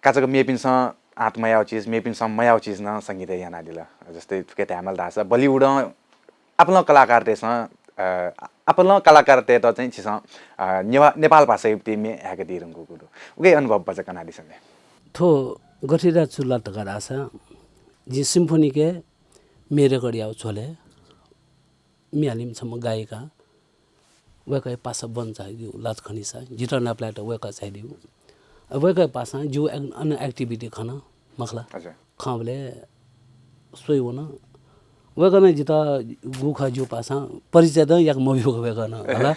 काचाक्क मेपिन्सं आँट मयाःगु चिज, मेपिन्सं मयाःगु चिज नं संगीतय् यानादिल। जस्तै थुके धायेमाल धाःसा बलिउडं आपालं कलाकारतय्‌सं, अ, आपालं कलाकारतय्‌त चाहिँ छिसं, अ, नेवा-, नेपाल भाषायागु म्ये हाय्‌कादी धुंकूगु दु। उकिया अनुभव भचा कनादिसँ ले। थ्व गथे जुल धकाः धाःसा जिं सिम्फोनीके म्ये रेकर्ड याःगु झ्वलय् म्ये हालीम्ह छम्ह गायिका, वय्‌कःया पासा बन्द झायादीगु लात खनीसा, जितः नापलायेत वय्‌कः झायादीगु। अ, वय्‌कःया पासां जिगु अन एक्टिभिटी खन, मखु ला। हजुर। खंबलय् स्वइ वन। वय्‌कलं जितः गु खः जिगु पासां परिचय नं याके मब्यूगु वय्‌कलं, हला।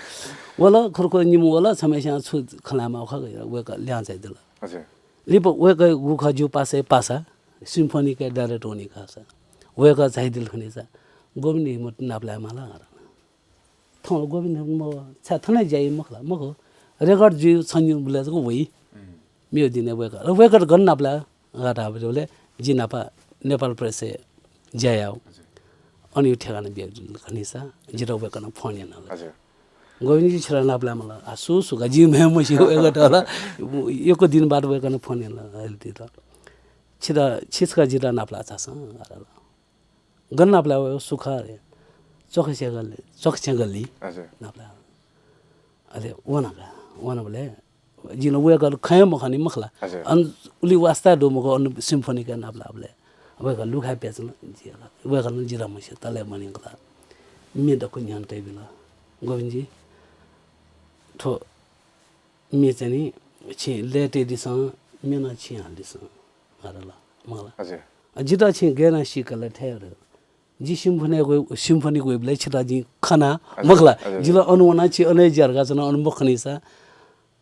वल, खुरुखुरु निम्ह वल, छम्हस्यां छु खँ ल्हायेमाःगु खः, वय्‌कः लिहां झायादिल। हजुर। लिपा वय्‌कःया गु खः जिगु पासाया पासा, सिम्फोनीके डाइरेक्टर वनी खःसा, वय्‌कः झायादिल खनीसा, गोविन्द हुइमत नापलाये माल। थौं गोविन्द हुइमत मखु, छाय् थन हे ज्या याइ मखु ला? मखु। रेकर्ड जुइ छन्हुबलय् जक वइ। मेगु दिनय् वय्‌कः, वय्‌कःयात गन नापलाये धकाः धाःबलय् जि नापं नेपाल प्रेसय् ज्या याःगु। हजुर। अन व ठेगाना बियादिल खनीसा, जितः वय्‌कलं फोन यानादिल। हजुर। गोविन्दजी, छितः नापलाये माल। आ, सु, सु का, जिं म्ये मस्यू, वय्‌कःयात ला। यक्व दिन बाद वय्‌कलं फोन यानादिल। छितः, छि छकः जितः नापलाये झासँ धकाः धाल। गन नापलाये वये, सु खः धकाः, च्वखा छेँ गल्ली, च्वखा छेँ गल्ली। हजुर। नापलाये। अले वन का, वनबलय् जिं ला वय्‌कःयात खँ हे मखनी मखु ला। हजुर। अन उलि वास्ता दु मखु, अन सिम्फोनीके नापलाःबलय्। वय्‌कः लुखाय् प्याच्वन, जिं ला, वय्‌कलं जितः मस्यू, तले मन्यंकल। म्ये दक्व न्ह्यःने तयाबिल। गोविन्दजी, थ्व म्ये चाहिँ नि छिं लय् तयादिसँ, म्ये नं छिं हालादिसँ धकाः धाल, मखु ला। हजुर। अ, जितः छिं गय् यानाः सीकल थथे धकाः। जि सिम्फोनी वइ-, सिम्फोनीक वइबलय् छितः जिं खना, हजुर, मखु ला। हजुर। जि ला अन वनाः छि अन हे ज्या धकाच्वना, अन मखनीसा,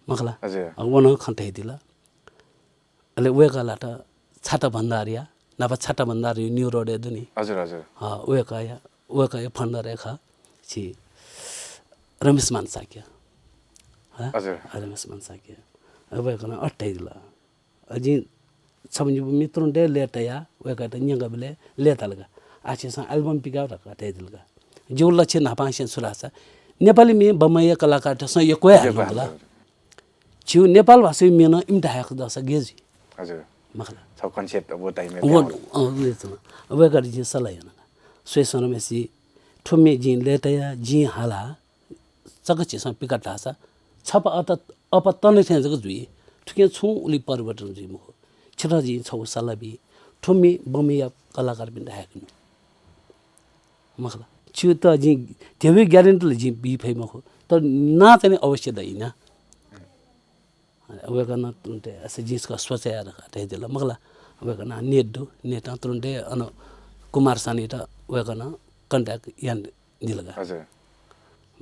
मखु ला। हजुर। अ, व नं खँ धयादिल। अले वय्‌कः लात छाता भण्डारया, नापं छाता भण्डार न्यू रोडय् दु नि। हजुर, हजुर। अ, वय्‌कःया, वय्‌कःया फन्डरय् खः, छि रमेशमान शाक्य। हँ? हजुर। अ, रमेशमान शाक्य। अ, वय्‌कलं अथे धयादिल। अ, जिं छम्ह निपु म्ये तुरुन्त हे लय् तयाः वय्‌कःयात न्यंकाबलय् लय्ताल का। आः छिसं एल्बम पिकाः धकाः धयादिल का। जिगु लक्ष्य न्हापांनिसें छु धाःसा नेपाली म्ये बम्बईया कलाकारतय्‌सं यक्व हे हाले यक्व मखु ला। हाले। छिगु नेपाल भाषाया म्ये नं इमित हाय्‌काः दःसा गय् जुइ? हजुर। मखु ला। छगू कन्सेप्ट व टाइमय् व, त्याः। अँ, व जुल। वय्‌कःयात जिं सल्लाह याना का। स्वये सँ रमेशजी, थ्व म्ये जिं लय् तयाः जिं हाला, छकः छिसं पिकात धाःसा छपा अत-, अपाः तन थें जक जुइ। थुकिं छुं उलि परिवर्तन जुइ मखु। छितः जिं छगू सल्लाह बी, थ्व म्ये बम्बईया कलाकारपिन्त हाय्‌कानु। मखु ला। छितः जिं ध्यबा ग्यारेन्टी ला जिं बी फइ मखु, तर नां चाहिँ नि अवश्य दइ ना। वय्‌कलं तुरुन्त हे, अच्छा, जिं छकः सोचे याये धकाः धयादिल, मखु ला। वय्‌कलं नेट दु, नेटं तुरुन्त हे अन कुमार सानुयात वय्‌कलं कन्ट्याक्ट यानादिल का। हजुर।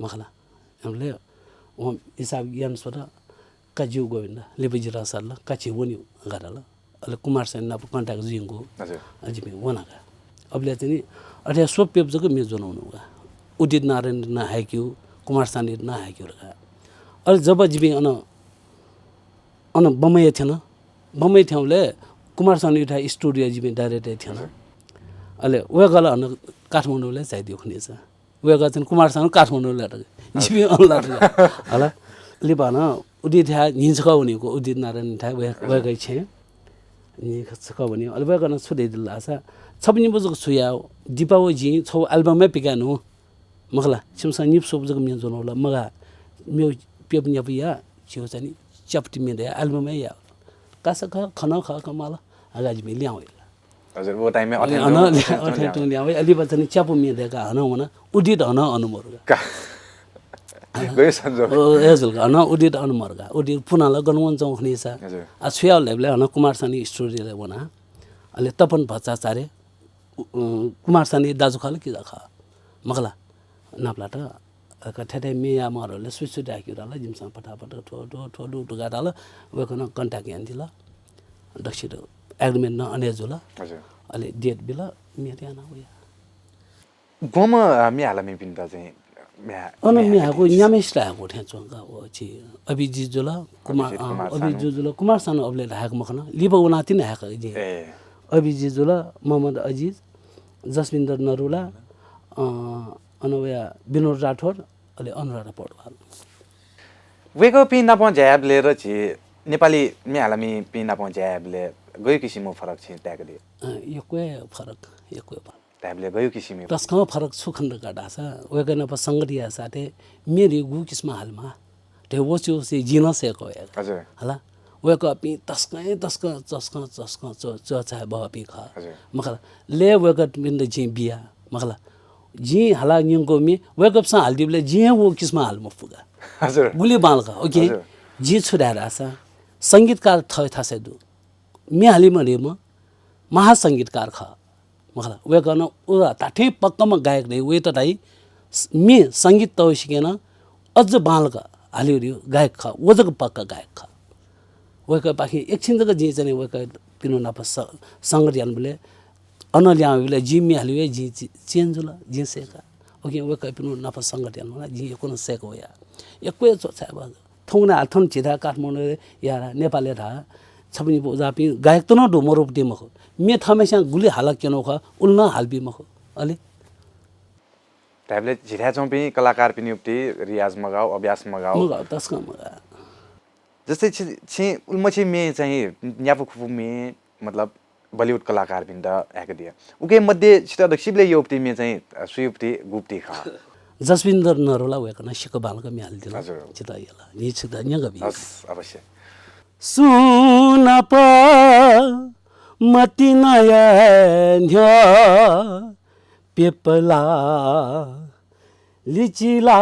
मखु ला। अबलय् वं हिसाब याना स्वल, का ज्यू गोविन्द, लिपा जितः सल्ल, का झी वनेगु धकाः धाल। अले कुमार सानु नाप contact जुइगु। हजुर। अले जिपिं वना का। अबलय् चाहिँ नि अथे स्वप्यप जक म्ये ज्वनावनागु का। उदित नारायणयात नं हाय्‌केगु, कुमार सानुयात नं हाय्‌केगु धकाः। अले जब जिपिं अन, अन बम्बई थ्यन, बम्बई थ्यंबलय् कुमार सानुयाथाय् studio जिपिं direct थ्यन। हजुर। अले वय्‌कः ला अन काठमाडौँलय् झायादीगु खनिसा। वय्‌कः चाहिँ कुमार सानु काठमाडौँलय् लात का। जिपिं अन लात का। हला। लिपा नं उदितयाथाय् न्हिं छकः वनेगु, उदित नारायणयाथाय् वय्-, हजुर। वय्‌कःया छेँय्। न्हिं छकः वनेगु। अले वय्‌कलं छु धयादिल धाःसा, छपु निपु जक छु याये, दिपा व जिं छगू album हे पिकाये नु। मखु ला, छिमिसं निपु स्वपु जक म्ये ज्वनागु ला, मगाः, मेगु प्यपु न्यापु या, झीगु चाहिँ नि च्यापुति म्ये दया, album हे या। कासा खः, खँ नं खः, खँ माल, हगा जिपिं लिहां वया। हजुर, व time-य् अथें अन तुं, लिहां, अथें तुं लिहां वया। लिहां वया। अले लिपा चाहिँ नि च्यापु म्ये दय्‌काः हानं वना, उदित हानं अन मरु का। का। गयो संजोग। ओ, ए जुल का, हानं उदित अन मरु का। उदित पुनां ला गन वनाच्वंगु खनिसा। हजुर। आ, छु याये धायेबलय् हानं कुमार सानुया studio-लय् वना। अले तपन भट्टाचार्य, उ, अ, कुमार सानुया दाजु खः ला किजा खः? मखु ला, नापलात। अले थथे म्ये याये माःगु धाःसा सुइ सुइ धायेकेगु धाल, जिमिसं फटाफट थ्व, थ्व, थ्व दु धकाः धाल। वय्‌कलं contact यानादिल। दक्वसित agreement नं अन हे जुल। हजुर। अले date बिल, म्ये याना वया। गुम्ह, अ, म्ये हालामिपिन्त चाहिँ म्ये, अन म्ये म्ये हाय्‌कू न्याम्हेसित हाय्‌कू थें च्वं का। व छि अभिजित जुल, कुमार, अभिजित, अ, कुमार सानु। अभिजित जुल, कुमार सानु अबलय् हाय्‌कू मखु न। लिपा वनाः तिनि हाय्‌कू जिं। ए। अभिजित जुल, मोहम्मद अजिज, जसविन्दर नरुला, अ, अन वया विनोद राठौर, अले अनुराधा पौडवाल। वय्‌कःपिं नाप ज्या यायेबलय् र झी नेपाली म्ये हालामिपिं नाप ज्या यायेबलय् गय् किसिमं फरक छिं ताय्‌कादिया? अ, यक्व हे फरक, यक्व हे फरक। धायेबलय् गय् किसिमं? तसकं फरक छु खन धकाः धाःसा, वय्‌कः नाप संगत याःसाथं म्ये धइगु किसिमं हालेमाः। धइगु वसे वसे जिं नं सय्‌के वया। हजुर। हला, वय्‌कःपिं तसकं, तसकं, तसकं, तसकं च्व-, च्वछाये बहःपिं खः। हजुर। मखु ला, लय् वय्‌कःपिन्त जिं बिया, मखु ला, जिं हालाः न्यंकूगु म्ये वय्‌कःपिन्सं हालादीबलय् जिं हे व किसिमं हाले मफु का। हजुर। गुलि बांलाक, OK? हजुर। जिं छु धाये धाःसा, संगीतकार थः थासय् दु, म्ये हालीम्ह धइम्ह महासंगीतकार खः। मखु ला, वय्‌कलं व धात्थें पक्काम्ह गायक धइगु वयात धाइ, स-, म्ये संगीत तःसिकें नं अझ बांलाक हालीगु धइगु गायक खः, व जक पक्का गायक खः। वय्‌कःपाखें एकछिन जक जिं चाहिँ वय्‌कःपिनिगु नाप स-, संगत यानाबलय् अन लिहां वइबलय् जिं म्ये हाले वया, जिं चि-, change जुल, जिं सय्‌का। OK, वय्‌कःपिनिगु नाप संगत यानाबलय् जिं यक्व नं सय्‌के वया। यक्व हे च्वछाये बहः। थौंकन्हय् हाल थन झीथाय् काठमाडौँय् याः, नेपालय् धाः, छपु निपु वःपिं गायकत नं दु, मरुपिं मखु। म्ये थःम्हेस्यां गुलि हालाः क्यनागु खः, उलि नं हालाबी मखु। अले? धायेबलय् झीथाय् च्वंपिं कलाकारपिनिगु प्रति रियाज मगाः, अभ्यास मगाः। मगाः, तसकं मगाः। जस्तै छि, छिं उलिमछि म्ये चाहिँ न्यापु खुपु म्ये, मतलब, बलिउड कलाकारपिन्त हाय्‌कादिया। उके मध्ये छितः दक्वसिबलय् यःगुति म्ये चाहिँ, अ, सुयागुति, गुगुति खः? जसविन्दर नरुला, वय्‌कलं सिक्क बांलाक म्ये हालादिल। हजुर। छितः यला। जिं छितः न्यंकाबी। हस्, अवश्य। सुं नाप मतिनाया न्ह्यः प्यपला लिचिला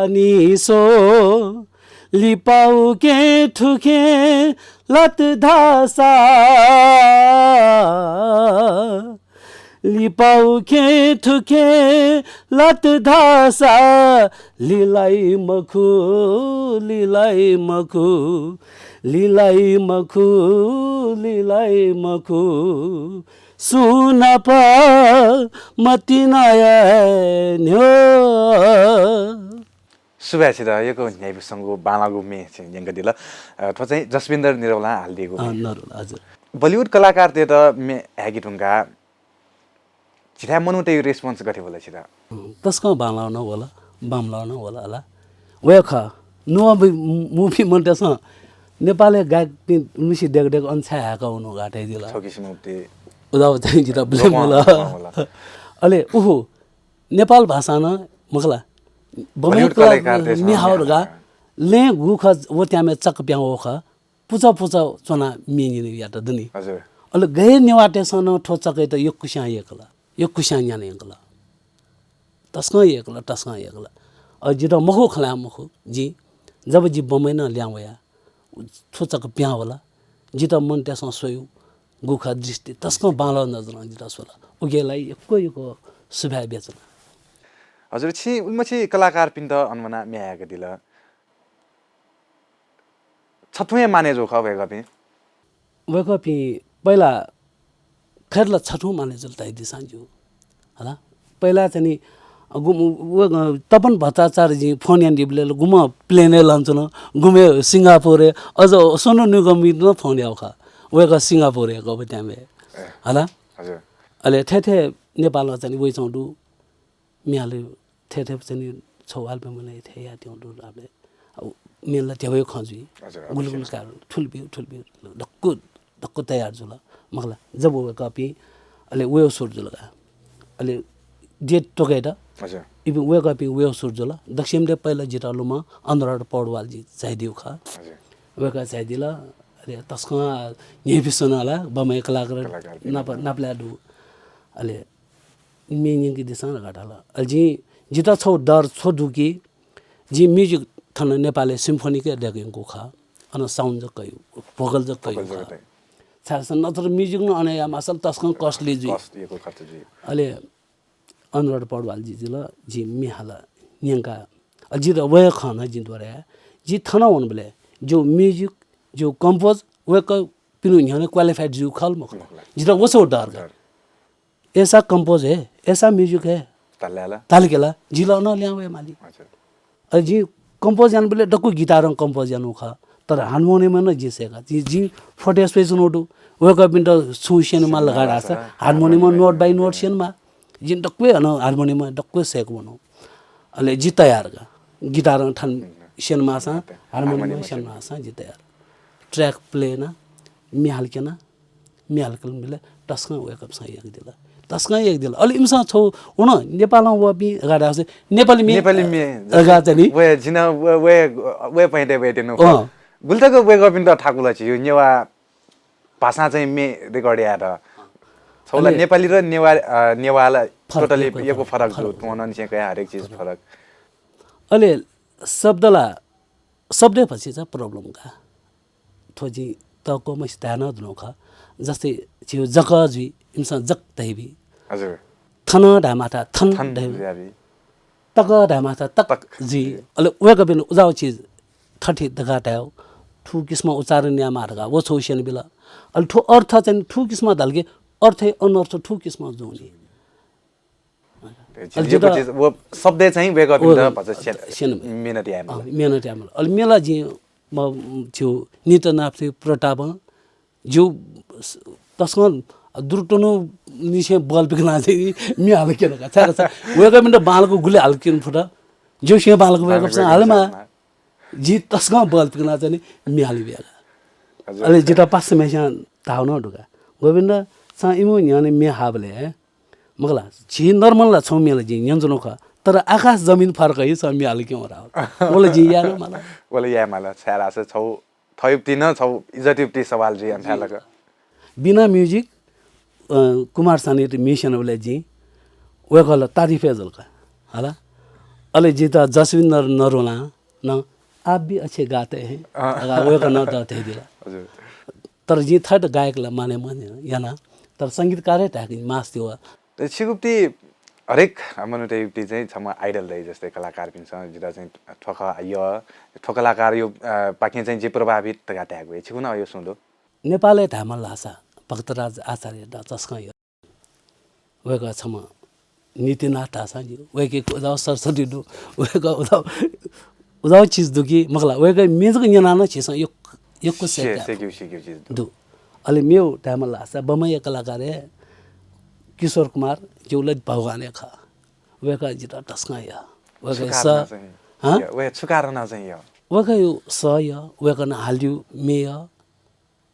निसो लिपा उखें थुखें लात धाःसा, लिपा उखें थुखें लात धाःसा, लिलाइ मखु, लिलाइ मखु, लिलाइ मखु, लिलाइ मखु। सुं नाप मतिनाया न्ह्यः। सुभाय् छितः, यक्व न्ह्याइपुसेंगु बांलाःगु म्ये छिं न्यंकादिल। अ, थ्व चाहिँ जसविन्दर निरौलां हालादीगु अँ, म्ये। नरुला, हजुर। बलिउड कलाकारतय्‌त म्ये हाय्‌के धुंकाः झीथाय् मनूतय्‌गु response गथे वल छितः? अँ, तसकं बांलाः नं वल, बांमलाः नं वल, हला। वया खः, नुगः बि-, मू-, मूपिं मनूतय्‌सं नेपालय् गायकपिं मिसि देगः देगः अन छाय् हाय्‌काः वनागु धयादिल। छगू किसिमं उदाव चाहिँ जितः blame वल। अले उखु नेपाल भाषां नं मखु ला, बम्हय् बलिउड कला कलाकारतय्‌सं म्ये हाःगु धकाः लँय् गु खः, व त्यामय् चक्क पिहां वःगु खः, पुचः पुचः च्वनाः म्ये न्यनेगु यात दनि। हजुर। अले गय् नेवाःतय्‌सं नं थ्व चक्कयात यक्वस्यां यय्‌कल, यक्वस्यां न्याना यंकल। तसकं यय्‌कल, तसकं यय्‌कल। अ, जितः मखु खँ ल्हाये मखु, जिं जब जि बम्हय् नं लिहां वया, थ्व चक्क पिहां वल। जितः मनूतय्‌सं स्वयागु खः दृष्टि, तसकं बांलाः नजरं जितः स्वल। उकिया लागि यक्व यक्व सुभाय् बियाच्वना। हजुर, छिं उलिमछि कलाकारपिन्त अन वनाः म्ये हाय्‌कादिल। छथुं हे माने जू खः वय्कःपिं। वय्कःपिं पहिला खय्‌त ला छथुं माने जुल धयादिसँ ज्यू। हला? पहिला चाहिँ नि, अ, गुम-, व, अ, तपन भट्टाचार्यजुं फोन यानादीबलय् ला गुम्ह plane-य् लँच्वन, गुम्ह सिंगापुरय्, अझ सोनु निगमयात नं फोन याःगु खः। वय्कः सिंगापुरय् गःबलय्। ए। हला? हजुर। अले थथे नेपालं चाहिँ नि वइच्वंगु दु। म्ये हाले थथे चाहिँ नि छगू album-य् थथे यायेत्यंगु दु धाःबलय्। अब म्ये ला ध्यबा खँ जुइ। हजुर, गुलि गुलि अवश्य। कारण थुलि ब्यु, थुलि ब्यु, दक्व, दक्व तयार जुल। मखु ला, जब वय्कःपिं अले वयेगु सुरु जुल का। अले date तोकेत हजुर। इपिं वय्कःपिं वयेगु सुरु जुल। दक्वसिबलय् पहिला जितः लुमं अनुराधा पौडवालजी झायादीगु खः। हजुर। वय्कः झायादिल। अले तसकं न्ह्यइपुसे च्वन ला, बम्हय् कलाकार कलाकारपिं नाप, नापलाये दु। अले म्ये न्यंकेदिसँ धकाः धाल। अले जिं, जितः छगू डर छु दु कि, जिं music थन नेपालय् symphony-य् दय्के यंकूगु खः। अन sound जक कइगु, vocal जक कइगु vocal जक खः। तइ। छाय्‌धाःसा नत्र music नं अन यायेमाःसा ला तसकं costly जुइ। Cost यक्व खर्च जुइ। अले अनुराधा पौडवालजी जुल, जिं म्ये हाल न्यंका। अले जितः वय्कः खः नं जिं द्वहरे याये। जि थन वंबलय् जिगु music, जिगु compose वय्कःपिनिगु न्ह्यःने qualified जूगु खः ला मखु ला। मखु ला। जितः व छगू डर का। डर। अय्‌सा compose हे, अय्‌सा music हे। धाल ला। धाल कि ला, जि ला अन लिहां वये माली। अच्छा। अले जिं compose यानाबलय् दक्व guitar-ं compose यानागु खः। तर harmonium नं जिं सय्‌का। जिं, जिं footage स्वयाच्वनागु दु। वय्कःपिन्त छुं स्यनेमाः धकाः धाःसा harmonium note by note स्यनेमाः। जिं दक्व हे अन harmonium दक्व हे सय्‌के वनागु। अले जि तयार का। Guitar-ं थन स्यनेमाःसां, harmonium harmonium स्यनेमाःसां जि तयार। Track play याना, म्ये हाले क्यना। म्ये हाले क्यनाबलय् तसकं वय्कःपिन्सं यय्केदिल। तसकं यय्केदिल। अले इमिसं छगू व नं नेपालं वःपिं धकाः धाःसा नेपाली म्ये, नेपाली म्ये धकाः चाहिँ नि। वय्, जिं नं वय्, वय्, वय् point-य् वयेत्यनागु। अँ। गुलि तक वय्कःपिन्त थाकु ला छिगु नेवाः भाषां चाहिँ म्ये record यायेत। छगू ला अले नेपाली र नेवाः, अ, नेवाः ला फरक, totally यक्व यक्व फरक फरक दु। फरक। Tone-निसें कयाः हरेक चिज फरक। फरक। अले शब्द ला, शब्दय् भचा problem का। थ्व जिं तःक्वम्हसित धाये नं धुन खः। जस्तै झीगु जक जुइ, इमिसं जक धयाबी। हजुर। थन धायेमाःथाय् थन थन धयाबी। धयाबी। तक धायेमाःथाय् तक तक जुइ। जुइ। अले वय्कःपिं उजाउ चिज थथे धकाः धायेगु, थुकिसिमं उच्चारण यायेमाः धकाः व छगू स्यनाबिल। अले थ्व अर्थ चाहिँ थुकिसिमं धाल कि अर्थय् अनर्थ थुकिसिमं जुइ नि। अले जितः यक्व चिज, व शब्दय् चाहिँ वय्कःपिन्त व भचा स्यन, स्यन मेहनत यायेमाल। अँ, मेहनत यायेमाल। अले म्ये ला जिं म, झीगु नित्यनाथ प्रतापं जिगु तसकं दुरुत्वनुनिसें बल पिकना चाहिँ म्ये हाले क्यना का। छाय्‌धाःसा वय्कःपिन्त बांलाक गुलि हाले क्यने फुत। जिगु स्वयां बांलाक वय्कःपिन्सं हालेमाः। जि तसकं बल पिकना चाहिँ नि म्ये हाले बिया का। हजुर। अले जितः पासाम्हसिनं धाःगु नं दु का। गोविन्द, छं इमिगु न्ह्यःने म्ये हाःबलय् मखु ला, झी normal ला छगू म्ये ला जिं न्यनाच्वनागु खः, तर आकाश जमिन फरक हे छं म्ये हाले क्यं धाःगु। व ला जिं याये नं माल। व ला याये माल, छाय्‌धाःसा छगू थःगुति नं छगू इज्जतयुति सवाल जुइ अन थाय् लक। बिना music, अ, कुमार सानुयात म्ये स्यनाबलय् जिं वय्कः ला तारिफ हे जुल का। हला? अले जितः जसविन्दर नरुलां नं आप भी अच्छे गाते हैं अँ। धकाः वय्कलं नं धयादिल। हजुर। तर जिं थःत गायक ला माने मयाना, तर संगीतकार हे धायेके मास्ति व। ए, छिगुप्ति हरेक मनूतय्‌गुप्ति चाहिँ छम्ह idol दइ, जस्तै कलाकारपिन्सं जितः चाहिँ थ्व खः, अय्, थ्व कलाकारया, अ, पाखें चाहिँ जि प्रभावित धकाः धायेगु हे। छिगु नं अय् सुं दु? नेपालय् धायेमाल धाःसा भक्तराज आचार्ययात तसकं यः। वय्कः छम्ह नीतिनाथ धाःसां ज्यू, वय्कःया उजाउ सरस्वती दु, वय्कः उजाउ, उजाउ चिज दु कि मखु ला, वय्कःया म्ये जक न्यनाः नं झीसं यक्व, यक्व से-, सेकाः सेक्यु, सेक्यु चिज दु। दु। अले मेगु धायेमाल धाःसा बम्हय्या कलाकार हे किशोर कुमार ज्यू ला भगवान हे खः। वय्कः जितः तसकं यः। वय्कःया स-, हाँ? वय्कः छु कारणं चाहिँ यः? वय्कःया सः यः, वय्कलं हालीगु म्ये यः।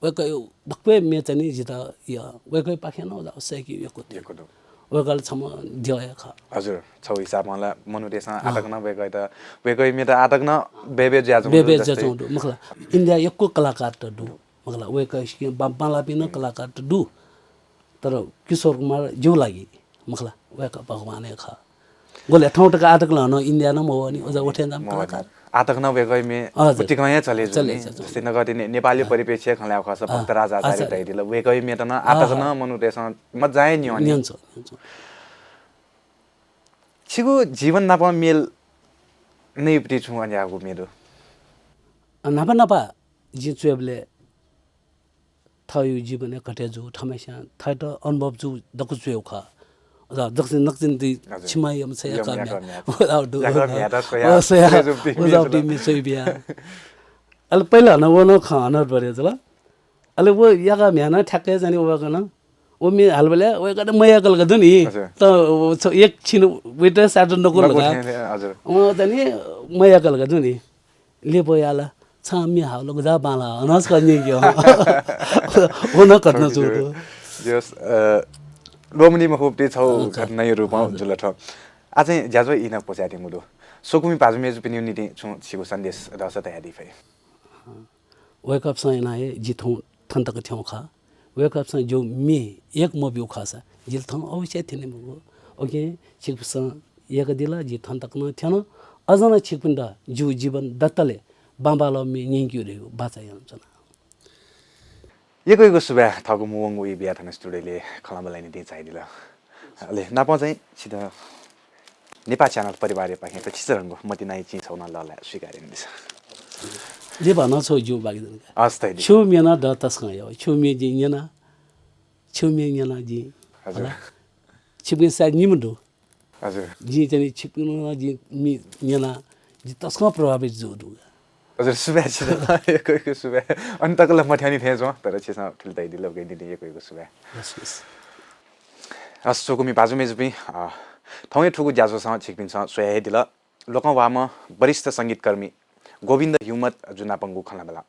वय्कःया दक्व हे म्ये चाहिँ नि जितः यः। वय्कःयापाखें नं उजाउ सेक्यु यक्व दु। यक्व दु। वय्कः ला छम्ह द्यः हे खः। हजुर, छगू हिसाबं ला मनूतय्‌सं आः तक नं वय्कःयात, वय्कःया म्ये त आः तक नं बय्बय् जुयाच्वंगु दु, बय्बय् जुयाच्वंगु दु, मखु ला। इन्डियाय् यक्व कलाकार त दु, मखु ला। वय्कःया बां-, बांलाःपिं नं कलाकार त दु। तर किशोर कुमार ज्यूया लागि, मखु ला, वय्कः भगवान हे खः। गुलि थौं तक आः तक ला नं इन्डियाय् नं मवःनि, उजाउ वथें जाःम्ह कलाकार। आः तक नं वय्कःया म्ये उतिकं हे चले जुल नि। जस्तै नकतिनि नेपाली परिप्रेक्ष्यय् खँ ल्हायेगु खःसा भक्तराज आचार्य धयादिल, वय्कःया म्ये त नं आः तक नं मनूतय्‌सं मज्जां हे न्यं नि। न्यंच्वं, न्यंच्वं। छिगु जीवन नाप मेल नइगुपति छुं अन्याय्‌गु म्ये दु? अ, न्हापा न्हापा जिं च्वयेबलय् थःगु जीवनय् घटे जू, थःम्हेस्यां थःत अनुभव जू दक्व च्वयेगु खः। अझ दक्व नकतिनि ति छिमाया मछाया का म्या। अ, स्वया, उजाउ ति म्ये च्वइ बिया। अले पहिला नं व नं खँ अनर्थ बरे जुल। अले व याका म्ह्याना ठ्याक्कै जाने व कन। व म्ये हालबलय् वय्‌कः त मयाकल का दु नि। त एक छिन वेटर साटो नकुल का। अ, जाने मयाकल का दु नि। लिपा याला, छं म्ये हाःगु लुगु जा बांला, अनस का न्यंक्यं। व नं घटना जू दु। जस, अ, ल्वःमनी मखुपिं छौ घटनाया रूपं जुल थ्व। आः चाहिँ ज्याझ्वः इना क्वचायेत्यंगु दु। स्वकुमि भाजु मय्‌जुपिनिगु निंतिं छुं छिगु सन्देश दःसा धयादी फइ। वय्‌कःपिसं यानाः हे जि थौं थन तक थ्यंगु खः। वय्‌कःपिसं जिगु म्ये एक मब्यूगु खःसा जिं थौं अवश्य थ्यने मखु। OK, छिकपिसं यय्‌कादिल, जि थन तक नं थ्यन। अझ नं छिकपिन्त जिगु जीवन दतले बांबांलाःगु म्ये न्यंकेगु धइगु बाचा यानाच्वना। यक्व यक्व सुभाय् थःगु मुंवंगु ई बियाः थन studio-य् खँल्हाबल्हाया निंतिं झायादिल। अले नापं चाहिँ छित नेपाः च्यानल परिवारया पाखें त छिसं धंगु मतिनाया चिं छगू नं लःल्हाये स्वीकार यानादिसँ। लिपा नं छगू ज्यू बाकी दनि का। हस्, तयादिसँ। छिगु म्ये नं द तसकं यः। छिगु म्ये जिं न्यना। छिगु म्ये न्यना जिं। हजुर। होला। छिकपिं सायद निम्ह दु। हजुर। जिं चाहिँ नि छिकपिं नं जिं म्ये न्यना। जिं तसकं प्रभावित जू दु। हजुर, सुभाय् छित। यक्व यक्व सुभाय्। अन तक ला मथ्यनी थें च्वं, तर छिसं थुलि तयादिल, उकिया निंतिं यक्व यक्व सुभाय्। Yes, yes. हस्, स्वकुमि भाजु मय्‌जुपिं, अ, थौंया थुगु ज्याझ्वलय् छिकपिन्सं स्वयादिल। लोकंह्वाःम्ह वरिष्ठ संगीतकर्मी गोविन्द हिउमत जु नापंगु खँल्हाबल्हा।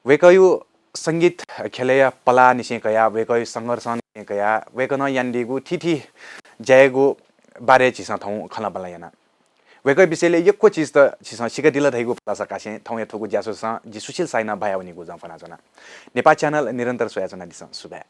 वय्‌कःया संगीत ख्यलय्‌या पलाःनिसें कयाः, वय्‌कःया संघर्षंनिसें कयाः, वय्‌कलं यानादीगु थीथी ज्यायागु बारे झीसं थौं खँल्हाबल्हा याना। वय्‌कःया विषयलय् यक्व चिजत झीसं सीकादिल धइगु भलसा कासें थौंया थुगु ज्याझ्वलं जि सुशील साइनं बाया वनीगु जं फ्वनाच्वना। नेपाः च्यानल निरन्तर स्वयाच्वनादिसँ। सुभाय्।